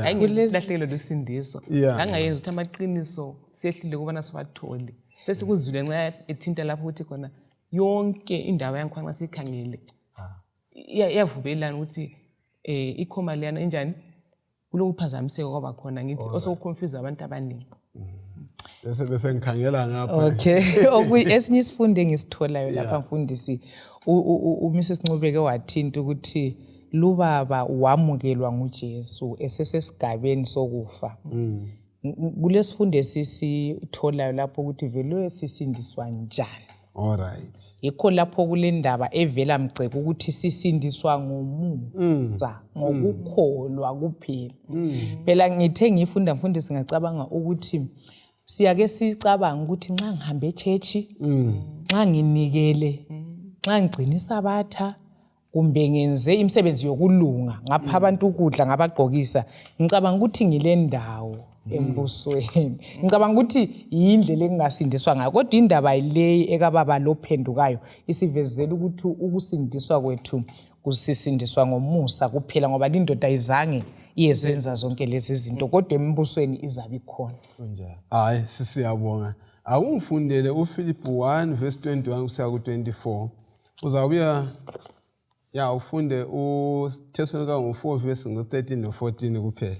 ayingelahlekelo lesindiso angayenza ukuthi amaqiniso sehlile kubana siwathole sesikuzwile nxa ethinta lapho ukuthi khona yonke indaba yankhona sikhangele iyavubelana ukuthi ikhoma leyana enjani kulokuphazamiseka kwaba khona ngithi osokuconfuse abantu abaningi. Bese ngikhangela ngapha. Okay. Esinye isifundo engisitholayo lapha mfundisi uMrs Ncubeke wathinta ukuthi lubaba wamukelwa nguJesu esesesigabeni sokufa. Kulesifundo esisitholayo lapho ukuthi vele sisindiswa njani. Alright. Yikho lapho kule ndaba evela mcebo ukuthi sisindiswa ngomusa, ngokukholwa kuphela. Phela ngithe ngifunda mfundisi ngacabanga ukuthi siyake sicabanga ukuthi nxa ngihambe echechi, nxa nginikele, nxa ngigcina isabatha, kumbe ngenze imisebenzi yokulunga, ngapha abantu ukudla ngabagqokisa, ngicabanga ukuthi ngile ndawo embusweni. Ngicabanga ukuthi yindlela engasindiswa ngayo. Kodwa indaba yileyi ekababa lophendukayo isivezela ukuthi ukusindiswa kwethu kusisindiswa ngomusa kuphela, ngoba lindoda ayizange iyezenza zonke lezi zinto, kodwa embusweni izabe ikhona. Hayi sisiyabonga. Akungifundele uFilippi 1:21 kusiya ku24. Uzawubuya ufunde uThesalonika 4:13 no14 kuphela.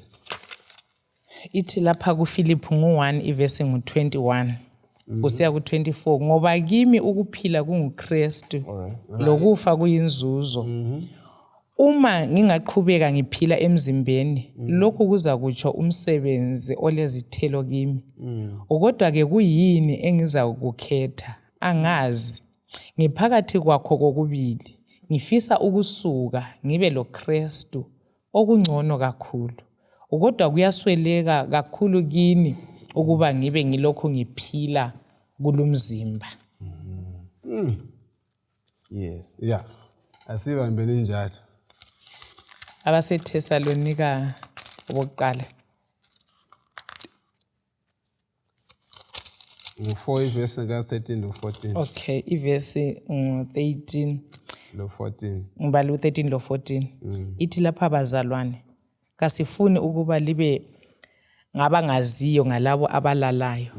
Ithi lapha kuFilippi 1:21 kusiya ku24, ngoba kimi ukuphila kunguKristu lokufa kuyinzuzo. Uma ngingaqhubeka ngiphila emzimbeni, lokhu kuza kutsho umsebenzi olezithelo kimi. Kodwa-ke kuyini engiza kukhetha? Angazi. Ngiphakathi kwakho kokubili. Ngifisa ukusuka ngibe loKristu okungcono kakhulu. Kodwa kuyasweleka kakhulu kini ukuba ngibe ngilokhu ngiphila kulumzimba. Yes. Yeah. Asibambeni njalo. AbaseThesalonika obokuqala. 4:13 no14. Okay, ivesi 13 no14. ngibala u13 lo14. Ithi lapha bazalwane, kasifuni ukuba libe ngabangaziyo ngalabo abalalayo,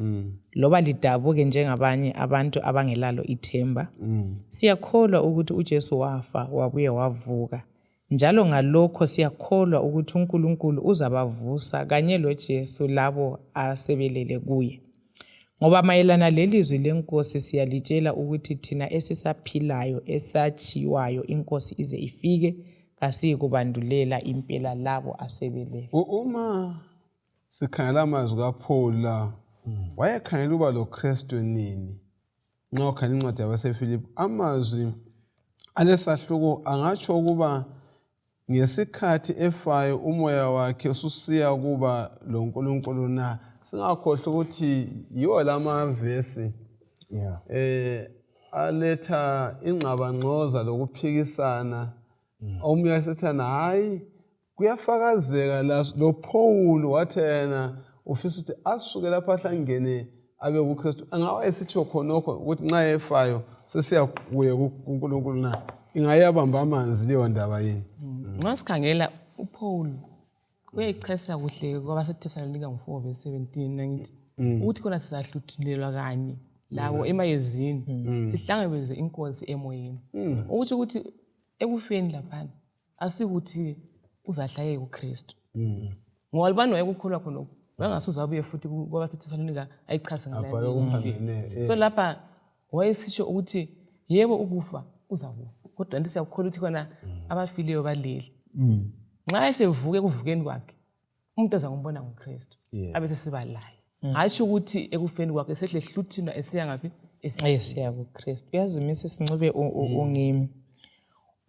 loba lidabuke njengabanye abantu abangelalo ithemba. Siyakholwa ukuthi uJesu wafa wabuye wavuka, njalo ngalokho siyakholwa ukuthi uNkulunkulu uzabavusa kanye loJesu labo asebelele kuye. Ngoba mayelana lelizwi lenkosi siyalitshela ukuthi thina esisaphilayo esatshiwayo inkosi ize ifike, kasiyikubandulela impela labo asebelele. Uma sikhangela amazwi kaPaul la, wayekhangela uba loKristu nini? Nxa ukhangela incwadi yabaseFilippi, amazwi alesahluko angatsho ukuba ngesikhathi efayo umoya wakhe ususiya kuba loNkulunkulu na. Singakhohlwa ukuthi yiwo lamavesi aletha ingxabangxoza lokuphikisana. Omunye sethana hayi kuyafakazeka lo Paul wathi yena ufisa ukuthi asuke lapha ahlangene abe kuKristu. Angawa esitsho khonokho ukuthi nxa efayo sesiya kuye kuNkulunkulu na. Ingayabamba amanzi leyo ndaba yini? Ngasikhangela uPaul uyayichasa kuhle kwabaseThesalonika 4:17 nangithi ukuthi khona sizahluthelwa kanye labo emayezini sihlangabeze inkosi emoyeni. Ukuthi ekufeni laphana asikuthi uzahlangeke kuKristu. Ngoba libani wayekukholwa khonokho bangasuza abuye futhi kwabaseThesalonika ayichase ngalayo. So lapha wayesitsho ukuthi yebo ukufa uzakufa, kodwa ndithi siyakholwa ukuthi khona abafileyo baleli. Nxa esevuke kuvukeni kwakhe umuntu azakumbona ngoKristu abe sesiba laye. Hayi ukuthi ekufeni kwakhe sehle hluthina esiya ngaphi? Esiya kuKristu. Uyazi mise sincube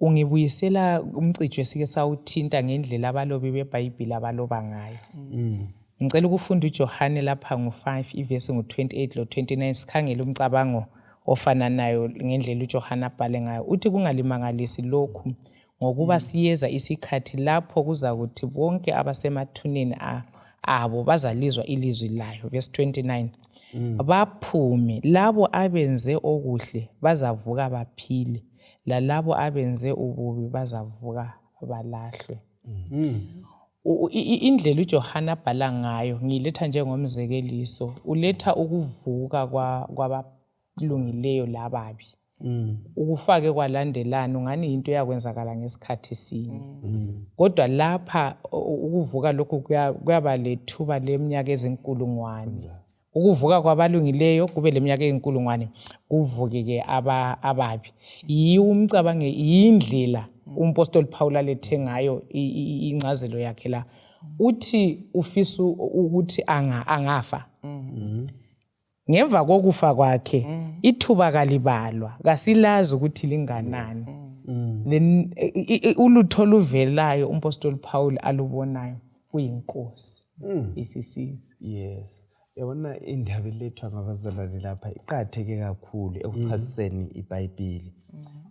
ungibuyisela umcijo esike sawuthinta ngendlela abalobi beBhayibheli abaloba ngayo. Ngicela ukufunda uJohane lapha ngo5 ivesi ngo28 lo29 sikhangela umcabango ofananayo ngendlela uJohane abhale ngayo. Uthi kungalimangalisi lokhu ngokuba siyeza isikhathi lapho kuza kuthi bonke abasemathuneni abo bazalizwa ilizwi layo. Verse 29. Baphume labo abenze okuhle bazavuka baphile, lalabo abenze ububi bazavuka balahlwe. Indlela uJohane abhala ngayo ngiletha njengomzekeliso, uletha ukuvuka kwabalungileyo lababi. Ukufake kwalandelana ungani into yakwenzakala ngesikhathi sinye. Kodwa lapha ukuvuka lokhu kuyaba lethuba leminyaka ezinkulungwane ukuvuka kwabalungileyo kube leminyaka eyinkulungwane kuvuke-ke ababi. Yiwo umcabange yindlela umpostoli Paul alethe ngayo incazelo yakhe la. Uthi ufisa ukuthi angafa. Ngemva kokufa kwakhe ithuba kalibalwa, kasilazi ukuthi linganani. Ulutho oluvelayo umpostoli Paul alubonayo kuyinkosi isisiza. Yes. Yabona indaba elethwa ngabazalwane lapha iqhatheke kakhulu ekuchasiseni iBhayibheli.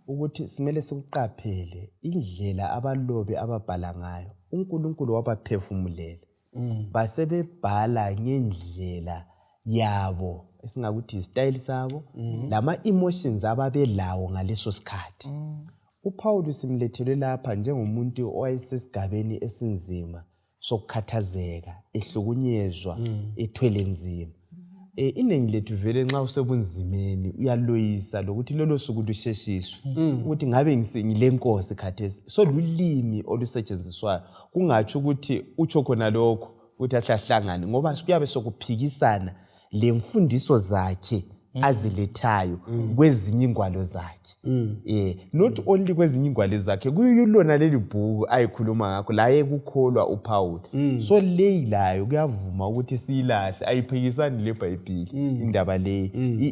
Ukuthi simele sikuqaphele indlela abalobi ababhala ngayo. uNkulunkulu wabaphefumulela. Basebebhala ngendlela yabo esingakuthi istyle sabo lama emotions ababelawo ngaleso sikhathi. uPaul simlethelwe lapha njengomuntu owayesesigabeni esinzima sokukhathazeka, ehlukunyezwa, ethwele nzima. Iningi lethu vele nxa usebunzimeni uyaloyisa lokuthi lolo suku lusheshiswe ukuthi ngabe ngilenkosi khathesi. So lulimi olusetshenziswayo kungathi ukuthi utsho khona lokho ukuthi ahlahlangane ngoba kuyabe sokuphikisana lemfundiso zakhe azilethayo kwezinye ingwalo zakhe. Not only kwezinye ingwalo zakhe kuyilona leli bhuku ayikhuluma ngakho la ekukholwa uPaul. So leyilayo kuyavuma ukuthi siyilahle ayiphikisani leBhayibheli indaba le.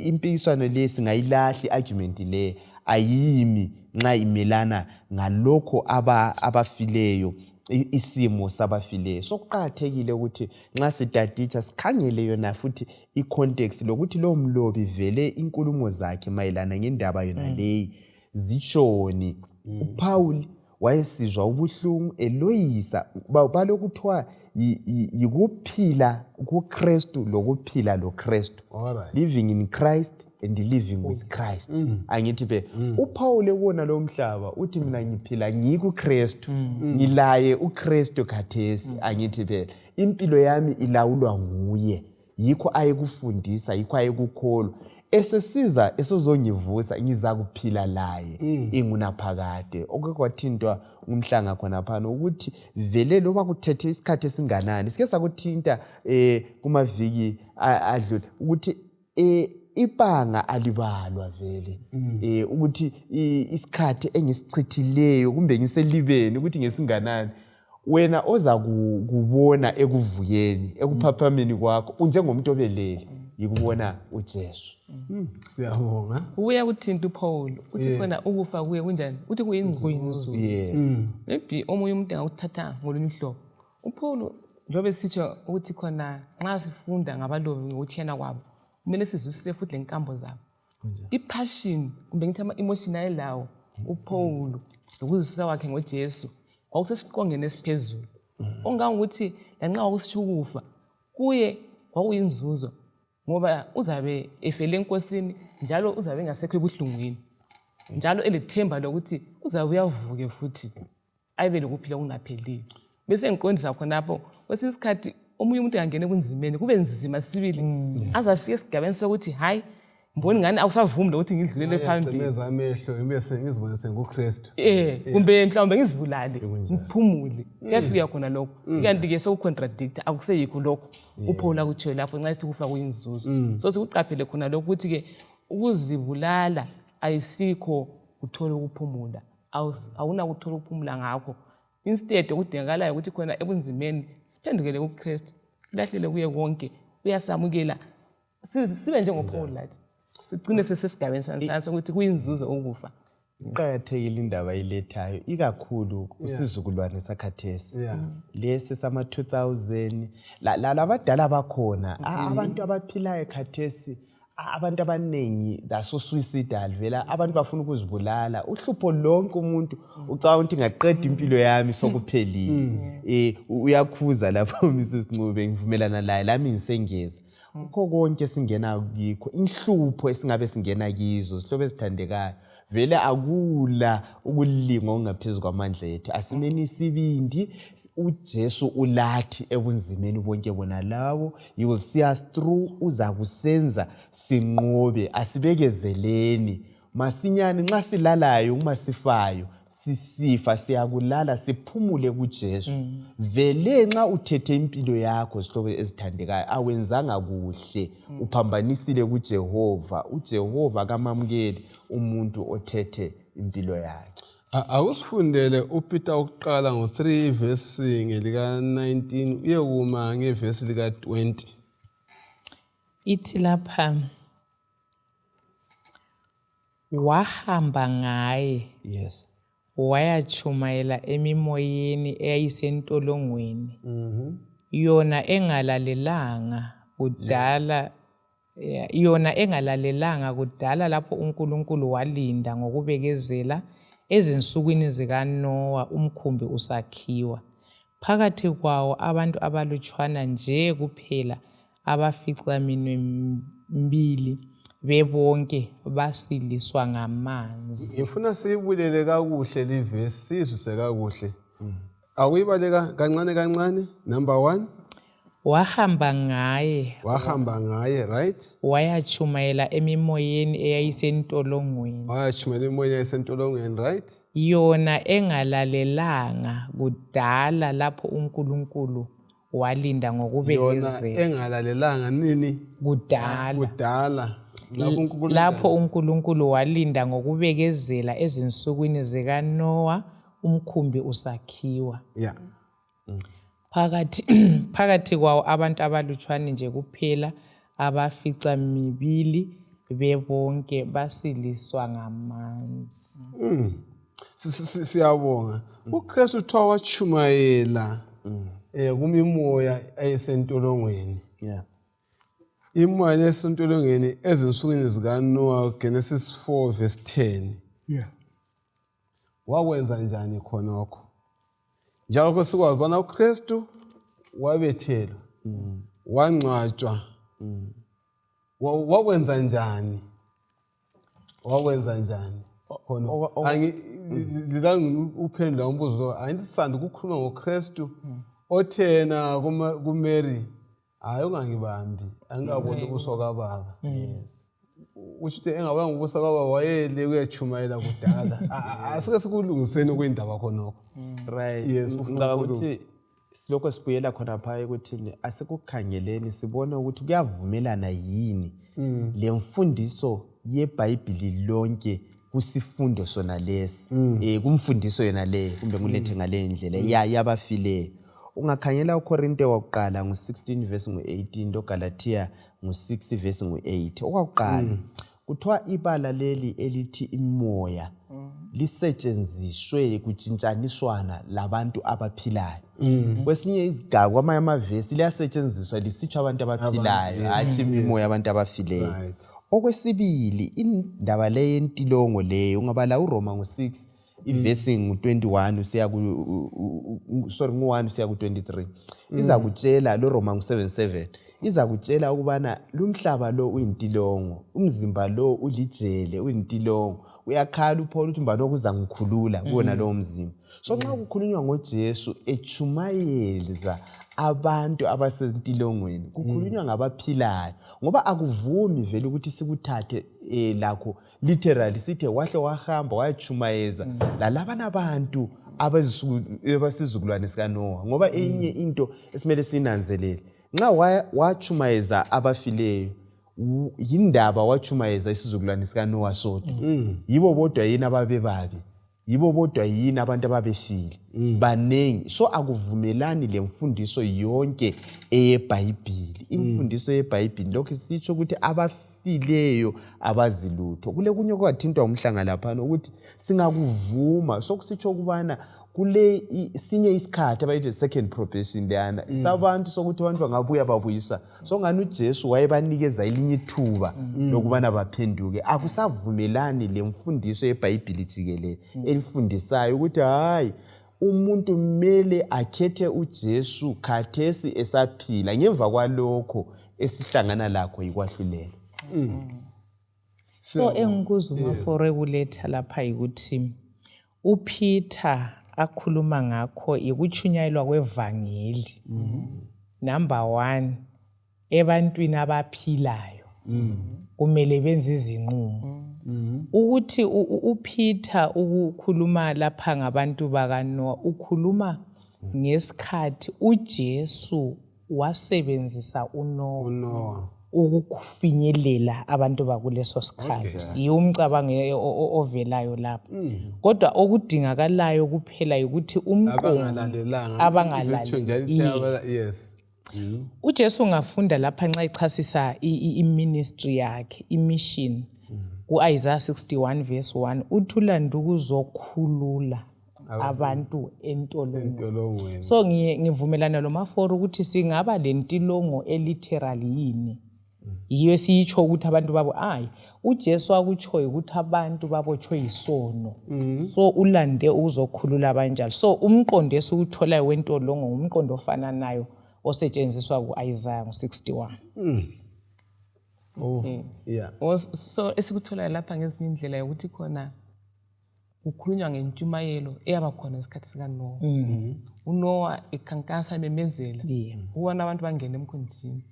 Impikiswano le singayilahli argument le ayimi nxa imelana ngalokho abafileyo isimo sabafileyo. So kuqhathekile ukuthi nxa sitatitsha sikhangele yona futhi icontext lokuthi lo mlobi vele inkulumo zakhe mayelana ngendaba yona leyi zitshoni. uPaul wayesizwa ubuhlungu eloyisa balokuthiwa yikuphila kuKristu lokuphila loKristu. Living in Christ and living with Christ. Angithi be uPaul ekona lo mhlaba uthi mina ngiphila ngikuKristu, ngilaye uKristu khathesi. Angithi be impilo yami ilawulwa nguye, yikho ayekufundisa, yikho ayekukholwa. Esesiza esozongivusa ngiza kuphila laye ingunaphakade. Okwathintwa umhlanga khona phana ukuthi vele loba kuthethe isikhathi esinganani sike sakuthinta kumaviki adlule ukuthi ibanga alibalwa vele. Ukuthi isikhathi engisichithileyo kumbe ngiselibeni ukuthi ngesinganani wena oza kubona ekuvuyeni ekuphaphameni kwakho unjengomuntu obelele yikubona uJesu. Siyabonga. Uya kuthinta uPaul uthi khona ukufa kuye kunjani uthi kuyinzuzo. Maybe omunye umuntu angawuthatha ngolunye uhlobo. uPaul njobe sitsho ukuthi khona nxa sifunda ngabalobi ngokuthiyana kwabo kumele sizwisise futhi lenkambo zabo. Ipassion kumbe ngithi ama-emotion ayelawo uPaul lokuzwisisa kwakhe ngoJesu kwakusesiqongeni esiphezulu. Ongangokuthi lanxa kwakusitsho ukufa kuye kwakuyinzuzo ngoba uzabe efele enkosini njalo uzabe engasekho ebuhlungwini njalo elethemba lokuthi uzabe uyavuke futhi ayibe lokuphila kungapheliyo. Bese ngiqondisa khonapho kwesinye isikhathi omunye umuntu angene kunzimeni kube nzima sibili azafika esigabeni sokuthi hayi mboni ngani awusavumi lokuthi ngidlulele phambili. Ngicemeza amehlo bese ngizibone senguKristu. Kumbe mhlawumbe ngizibulale ngiphumule. Kuyafika khona lokho. Kanti ke sokucontradict akuseyikho lokho. uPaul akutsho lapho nxa sithi kufa kuyinzuzo. So sikuqaphele khona lokho ukuthi ke ukuzibulala ayisikho uthola ukuphumula. Awuna ukuthola ukuphumula ngakho. Instead okudingakalayo ukuthi khona ebunzimeni siphendukele kuKristu. Lahlele kuye konke. Uyasamukela. Sibe njengoPaul lathi. Sigcine sesesigabeni sansa ukuthi kuyinzuzo ukufa. Iqhathekile indaba ilethayo ikakhulu usizukulwane sakhathesi. Lesi sama 2000 labadala bakhona abantu abaphilayo khathesi abantu abanengi daso suicidal vela abantu bafuna ukuzibulala. Uhlupho lonke umuntu ucabanga ukuthi ngaqeda impilo yami sokuphelile. Uyakhuza lapho Mrs Ncube ngivumelana laye lami ngisengeza. Ukho konke singena kikho inhlupho esingabe singena kizo sihlobo esithandekayo vele akula ukulinga ongaphezulu kwamandla ethu. Asimeni isibindi uJesu ulathi ebunzimeni bonke bona lawo. You will see us through. Uza kusenza sinqobe asibekezeleni masinyane nxa silalayo uma sifayo sisifa siyakulala siphumule kuJesu vele nxa uthethe impilo yakho sihlobo ezithandekayo awenzanga kuhle uphambanisile kuJehova uJehova kamamukeli umuntu othethe impilo yakhe. Akusifundele uPeter ukuqala ngo3 verse ngelika 19 uyekuma ngeverse lika 20. Ithi lapha wahamba ngaye Yes. wayachumayela emimoyeni eyayisentolongweni yona engalalelanga kudala lapho uNkulunkulu walinda ngokubekezela ezinsukwini zikaNowa umkhumbi usakhiwa phakathi kwawo abantu abalutshwana nje kuphela abaficaminwembili bebonke basiliswa ngamanzi. Ngifuna siyibulele kakuhle livesi sizwe kakuhle. Akuyibaleka kancane number 1 wahamba ngaye right wayachumayela emimoyeni eyayisentolongweni right yona engalalelanga kudala lapho uNkulunkulu walinda ngokubekezela yona engalalelanga nini kudala lapho uNkulunkulu walinda ngokubekezela ezinsukwini zikaNowa umkhumbi usakhiwa phakathi kwawo abantu abalutshwane nje kuphela abaficamibili bebonke basiliswa ngamanzi. Siyabonga uKristu uthiwa wachumayela kumimoya eyisentolongweni. Imoya eyisentolongweni ezinsukwini zikaNoah Genesis 4 verse 10. Wakwenza njani khonokho? Njengoba sikwazi bona uKristu wabethelwa wangcwatshwa wakwenza njani khona ngizange uphendula umbuzo lo angisisanda ukukhuluma ngoKristu othena kuMary hayi ungangibambi angaboni ubuso kaBaba. Uthi engabanga ubuso kaBaba wayele kuyachumayela kudala asike sikulungiseni kwindaba khonokho. Right. Yes, ngicabanga ukuthi silokho sibuyela khona phaya ukuthi asikukhangeleni sibone ukuthi kuyavumelana yini lemfundiso yeBhayibheli lonke kusifundo sona lesi kumfundiso yona le kumbe ngulethe ngale ndlela yabafileyo. Ungakhangela uKorinte wokuqala ngo16 verse ngo18 loGalatia ngo6 verse ngo8 okwakuqala kuthiwa ibala leli elithi imoya lisetshenziswe kutshintshaniswana labantu abaphilayo. Kwesinye isigaba kwamanye amavesi liyasetshenziswa lisitsho abantu abaphilayo hathi imoya yabantu abafileyo. Okwesibili indaba le yentilongo leyo ungabala uRoma ngo6 ivesi ngu21 usiya ku ngu1 usiya ku23 iza kutshela lo Roma ngu7:7 iza kutshela ukubana lumhlaba lo uyintilongo umzimba lo ulijele uyintilongo uyakhala uPaul uthi mbani okuza ngikhulula kuona lo mzimba. So nxa kukhulunywa ngoJesu echumayeza abantu abasentilongweni kukhulunywa ngabaphilayo ngoba akuvumi vele ukuthi sikuthathe lakho literally sithi wahle wahamba wayachumayeza lalabana abantu abasizukulwane sikaNoah ngoba enye into esimele sinanzelele nxa wachumayeza abafileyo yindaba wachumayeza isizukulwane sikaNoah sodwa yibo bodwa yini ababebabi yibo bodwa yini abantu ababefile banengi. So akuvumelani lemfundiso yonke eyeBhayibheli. Imfundiso yeBhayibheli lokho sitsho ukuthi abafileyo abazilutho. Kule kunye kwathintwa umhlanga lapha ukuthi singakuvuma sokusitsho kubana kule sinye isikhathi abayithi second probation leyana sabantu sokuthi abantu bangabuya babuyisa so ngani uJesu wayebanikeza elinye ithuba lokubana baphenduke. Akusavumelani lemfundiso yeBhayibheli jikelele elifundisayo ukuthi hayi umuntu kumele akhethe uJesu khathesi esaphila ngemva kwalokho esihlangana lakho yikwahlulela. So engikuzuma for regulator lapha ukuthi uPeter akhuluma ngakho ikuchunyayelwa kwevangeli. Number 1 ebantwini abaphilayo kumele benze izinqumo. ukuthi uPeter ukukhuluma lapha ngabantu bakaNoah ukhuluma ngesikhathi uJesu wasebenzisa uNoah ukufinyelela abantu bakuleso sikhathi. Yiwo umcabango ovelayo lapha. Kodwa okudingakalayo kuphela ukuthi abangalalelanga. Yes. uJesu ungafunda lapha nxa echasisa iministry yakhe, imission. Ku-Isaiah 61 verse 1 uthi ulanda ukuzokhulula abantu entolongweni. So ngivumelana lomaforo ukuthi singaba lentilongo eliteral yini. Yiyo esiyitsho ukuthi abantu babo uJesu akutshoyo ukuthi abantu babotshwe yisono. So ulande ukuzokhulula abanjalo. So umqondo esiwutholayo wentolongo umqondo ofananayo osetshenziswa ku-Isaiah 61. Yeah. So esikutholayo lapha ngezinye indlela yokuthi khona kukhulunywa ngentshumayelo eyaba khona isikhathi sikaNoah. uNoah ekhankasa ememezela ubona abantu bangena emkhunjini.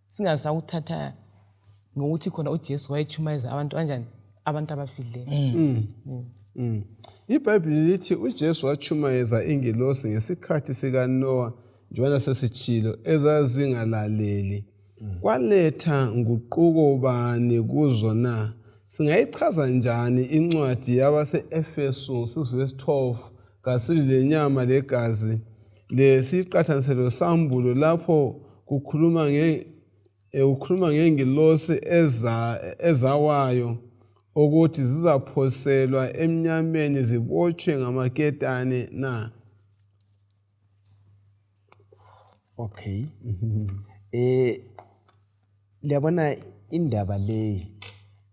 Singasawuthatha ngokuthi khona uJesu wayechumayeza abantu kanjani abantu abafileyo. iBhayibheli lithi uJesu wachumayeza ingilosi ngesikhathi sikaNoah njengoba sesitshilo ezazingalaleli. Kwaletha nguquko bani kuzo na? Singayichaza njani incwadi yabase-Efesu 6:12 kasili lenyama legazi lesiqathaniselo sambulo lapho kukhuluma ngengilosi ezawayo ukuthi zizaphoselwa emnyameni zibotshwe ngamaketane na? Okay. Liyabona indaba le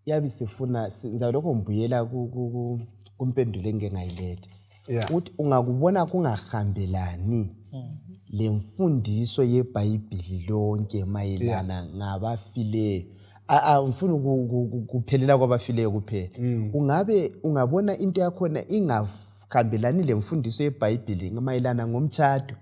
yabe sifuna senza lokho ngibuyela kumpendulo engengayiletha. Uthi ungakubona kungahambelani lemfundiso yeBhayibheli lonke mayelana ngabafileyo. Angifuni ukuphelela kwabafileyo kuphela. Ungabona into yakhona ingahambelani lemfundiso yeBhayibheli mayelana ngomtshado.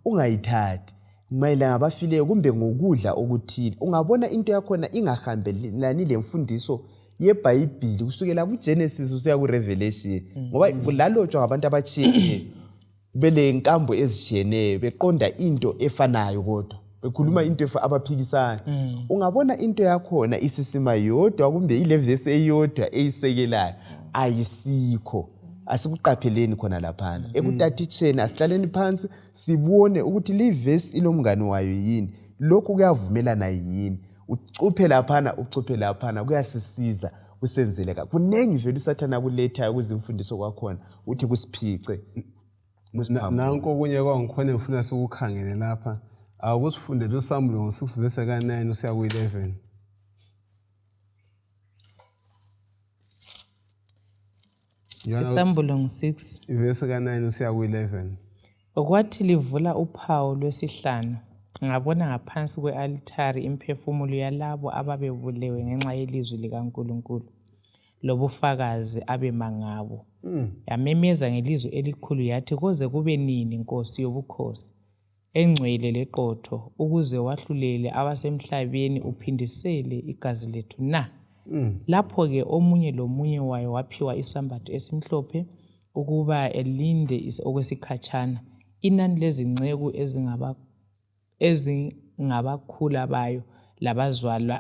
Ungayithathi mayelana ngabafileyo kumbe ngokudla okuthile. Ungabona into yakhona ingahambelani lemfundiso yeBhayibheli kusukela kuGenesis usiya kuRevelation. Ngoba kulalotshwa ngabantu abatshiyeneyo bele nkambo ezitshiyeneyo beqonda into efanayo kodwa bekhuluma into abaphikisana. Ungabona into yakhona isisima yodwa kumbe ilevesi eyodwa eyisekelayo ayisikho. Asikuqapheleni khona laphana. Ekutatitsheni asihlaleni phansi sibone ukuthi le verse inomngane wayo yini. Lokhu kuyavumelana yini. Ucuphe laphana kuyasisiza kusenzeleka. Kunengi vele usathana kuletha ukuzimfundiso kwakhona uthi kusiphice. Nanko okunye kwangikhona ngifuna sikukhangele lapha. Akusifundele uSambulo ngo-6 verse 9 usiya ku-11. Isambulo 6 verse 9 usiya ku-11. Okwathi livula uphawu lwesihlanu ngabona ngaphansi kwe-alithari imphefumulo yalabo ababebulewe ngenxa yelizwi likaNkulunkulu lobufakazi abema ngabo. Yamemeza ngelizwi elikhulu yathi koze kube nini Nkosi yobukhosi engcwele leqotho ukuze wahlulele abasemhlabeni uphindisele igazi lethu na? Lapho-ke omunye lomunye wayo waphiwa isambatho esimhlophe ukuba elinde okwesikhatshana. Inani lezinceku ezingabakhula bayo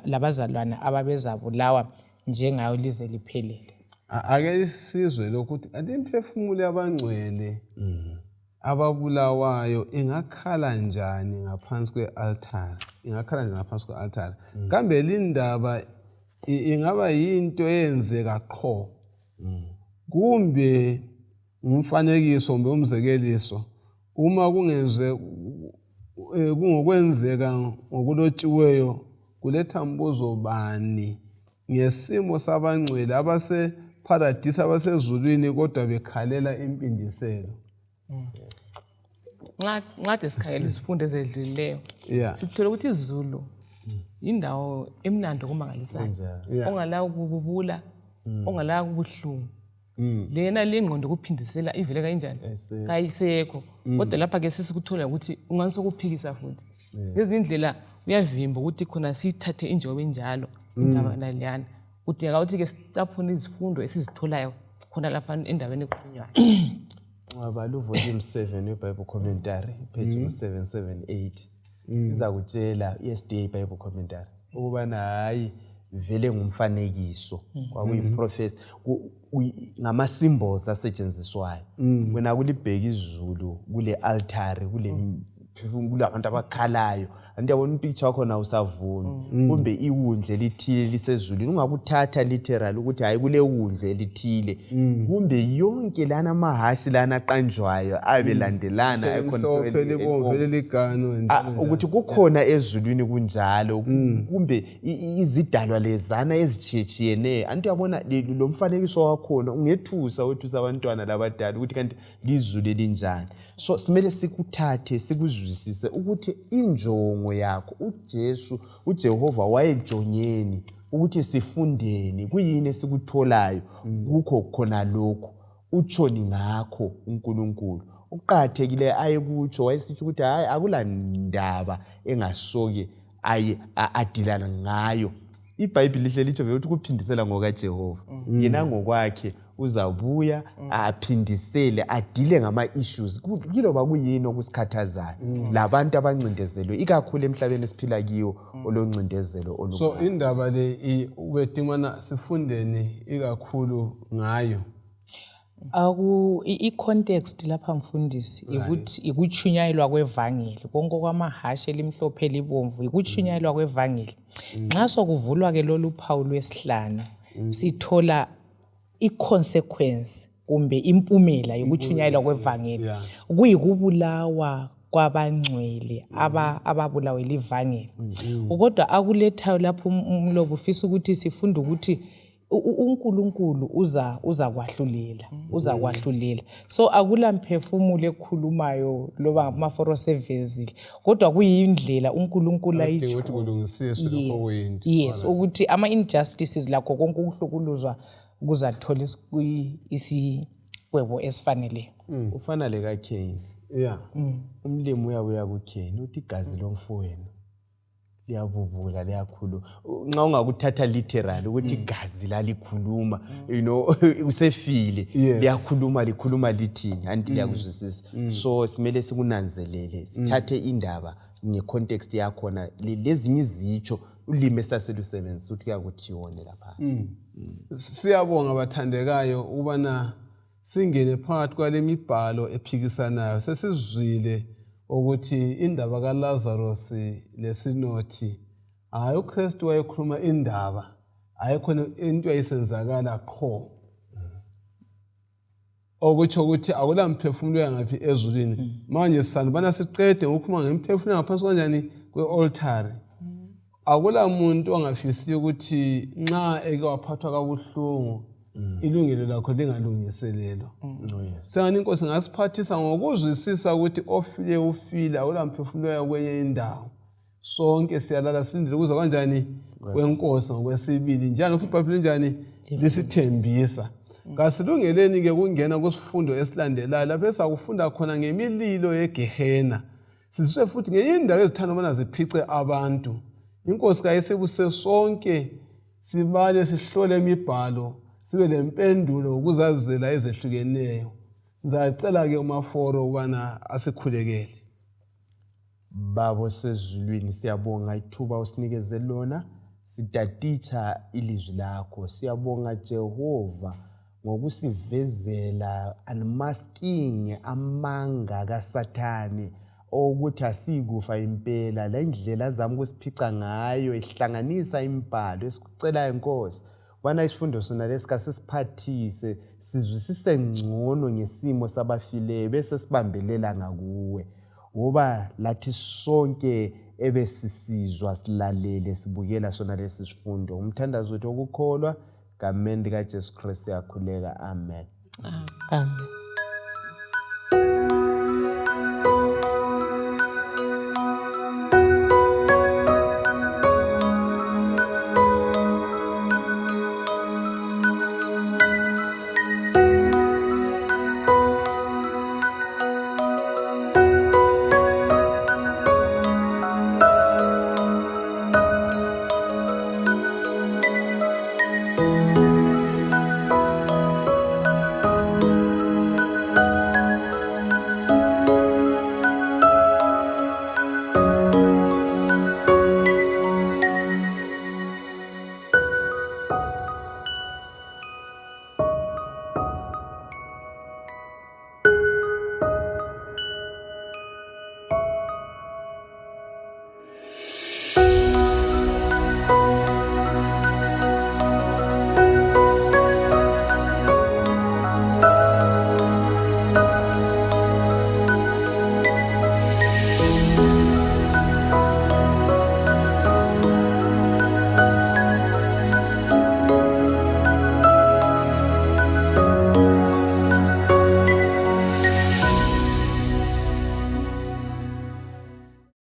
labazalwana ababezabulawa njengayo lize liphelele. Ake isizwe lokuthi imphefumulo yabangcwele ababulawayo ingakhala njani ngaphansi kwe-altar. Kambe lindaba ingaba yinto eyenzeka qho kumbe umfanekiso kumbe umzekeliso uma kungokwenzeka ngokulotshiweyo kuletha mbuzo bani ngesimo sabangcwele abase-paradise abasezulwini kodwa bekhalela impindiselo. Ngathi sikhangela izifundo ezedlulileyo sithola ukuthi izulu indawo emnandi okumangalisayo ongala ukububula ongala ukubuhlungu. Lena lengqondo kuphindisela ivele kanjani kayisekho. Kodwa lapha ke sesikuthola ukuthi unganisokuphikisa futhi ngezinye indlela uyavimba ukuthi khona sithathe injobe enjalo indaba naliyana kudingeka ukuthi-ke sicaphune izifundo esizitholayo khona lapha endaweni ekhulunywayo. Ungabala uvolume 7 weBible Commentary, page 778. Iza kutshela i-SDA Bible Commentary ukubana hayi vele ngumfanekiso kwakuyiprofesi ngama-symbols asetshenziswayo. Wena kulibheka izulu kule altare kulabantu abakhalayo anti yabona umpicture wakho na usavuni kumbe iwundle lithile lisezulwini ungakuthatha literal ukuthi hayi kule wundle lithile kumbe yonke lana amahashi lana aqanjwayo abelandelana ukuthi kukhona ezulwini kunjalo kumbe izidalwa lezana ezitshiyetshiyeneyo anti yabona lo mfanekiso wakhona ungethusa wethusa abantwana labadala ukuthi kanti lizulu elinjani. So simele sikuthathe sikuzwisise ukuthi injongo yakho uJehova wayejonyeni ukuthi sifundeni kuyini esikutholayo kukho khona lokho utshoni ngakho uNkulunkulu uqathekile ayekutsho wayesithi ukuthi hayi akulandaba engasoke adilana ngayo. iBhayibheli lihle lithi vele ukuthi kuphindisela ngokaJehova yena ngokwakhe uzabuya aphindisele adile ngama-issues kiloba kuyini okusikhathazayo labantu abancindezelwe ikakhulu emhlabeni esiphila kiwo oloncindezelo olukhulu. So indaba le ubedingwana sifundeni ikakhulu ngayo. I-context lapha mfundisi ukuthi ikutshunyayelwa kwevangeli konke kwamahashi elimhlophe elibomvu ikutshunyayelwa kwevangeli. Nxa sokuvulwa ke lolu phawu lwesihlanu sithola i-consequence kumbe impumela yokutshunyayelwa kwevangeli kuyikubulawa kwabangcwele ababulawe livangeli. Kodwa akulethayo lapho umlobo ufisa ukuthi sifunde ukuthi uNkulunkulu uza kwahlulela so akula mphefumulo ekhulumayo loba amaforosi evezile kodwa kuyindlela uNkulunkulu ayitsho ukuthi kulungisiswe lokho kuyinto. Yes ukuthi ama injustices lakho konke ukuhlukuluzwa kuzathola isikwebo esifanele. Ufana le kaCain. Umlimi uyabuya kuCain uthi igazi lomfowenu liyabubula liyakhuluma. Nxa ungakuthatha literal ukuthi igazi lalikhuluma usefile likhuluma lithini anti liyakuzwisisa. So simele sikunanzelele sithathe indaba ngecontext yakhona lezinye izitsho ulimi esaselusebenzisa ukuthi kuyakuthiyone lapha. Siyabonga bathandekayo ubana singene phakathi kwale mibhalo ephikisanayo sesizwile ukuthi indaba kaLazarus lesinothi hayi uKristu wayekhuluma indaba ayikhona into ayisenzakala qho okutsho ukuthi akula mphefumulo yangaphi ezulwini. Manje sanibana siqede ngokukhuluma ngemphefumulo ngaphansi kanjani kwealtar. Akula muntu ongafisi ukuthi nxa eke waphathwa kabuhlungu ilungelo lakho lingalungiselelwa. Sengani inkosi ngasiphathisa ngokuzwisisa ukuthi ofile ufile akula mphefumulo yakwenye indawo. Sonke siyalala silindele ukuza kanjani kwenkosi ngokwesibili njalo iBhayibheli njani lisithembisa. Kasilungeleni ke kungena kusifundo esilandelayo lapho esakufunda khona ngemililo yeGehena. Sizwe futhi ngenye indawo ezithanda ubana ziphice abantu. Inkosi kayisebuse sonke sibale sihlole imibhalo sibe lempendulo ukuzazela ezehlukeneyo. Ngizacela ke umaforo ubana asikhulekele. Babo sezulwini siyabonga ithuba usinikeze lona sitatitsha ilizwi lakho. Siyabonga Jehova ngokusivezela unmasking amanga kaSathane ukuthi asikufa impela la indlela zami ukusiphica ngayo ihlanganisa imibhalo esikucela inkosi bana isifundo sona lesikasisiphathise sizwisise ngcono ngesimo sabafileyo bese sibambelela ngakuwe ngoba lathi sonke ebesisizwa silalele sibukela sona lesi sifundo umthandazo wethu okukholwa ngamende kaJesu Kristu yakhuleka. Amen. Amen.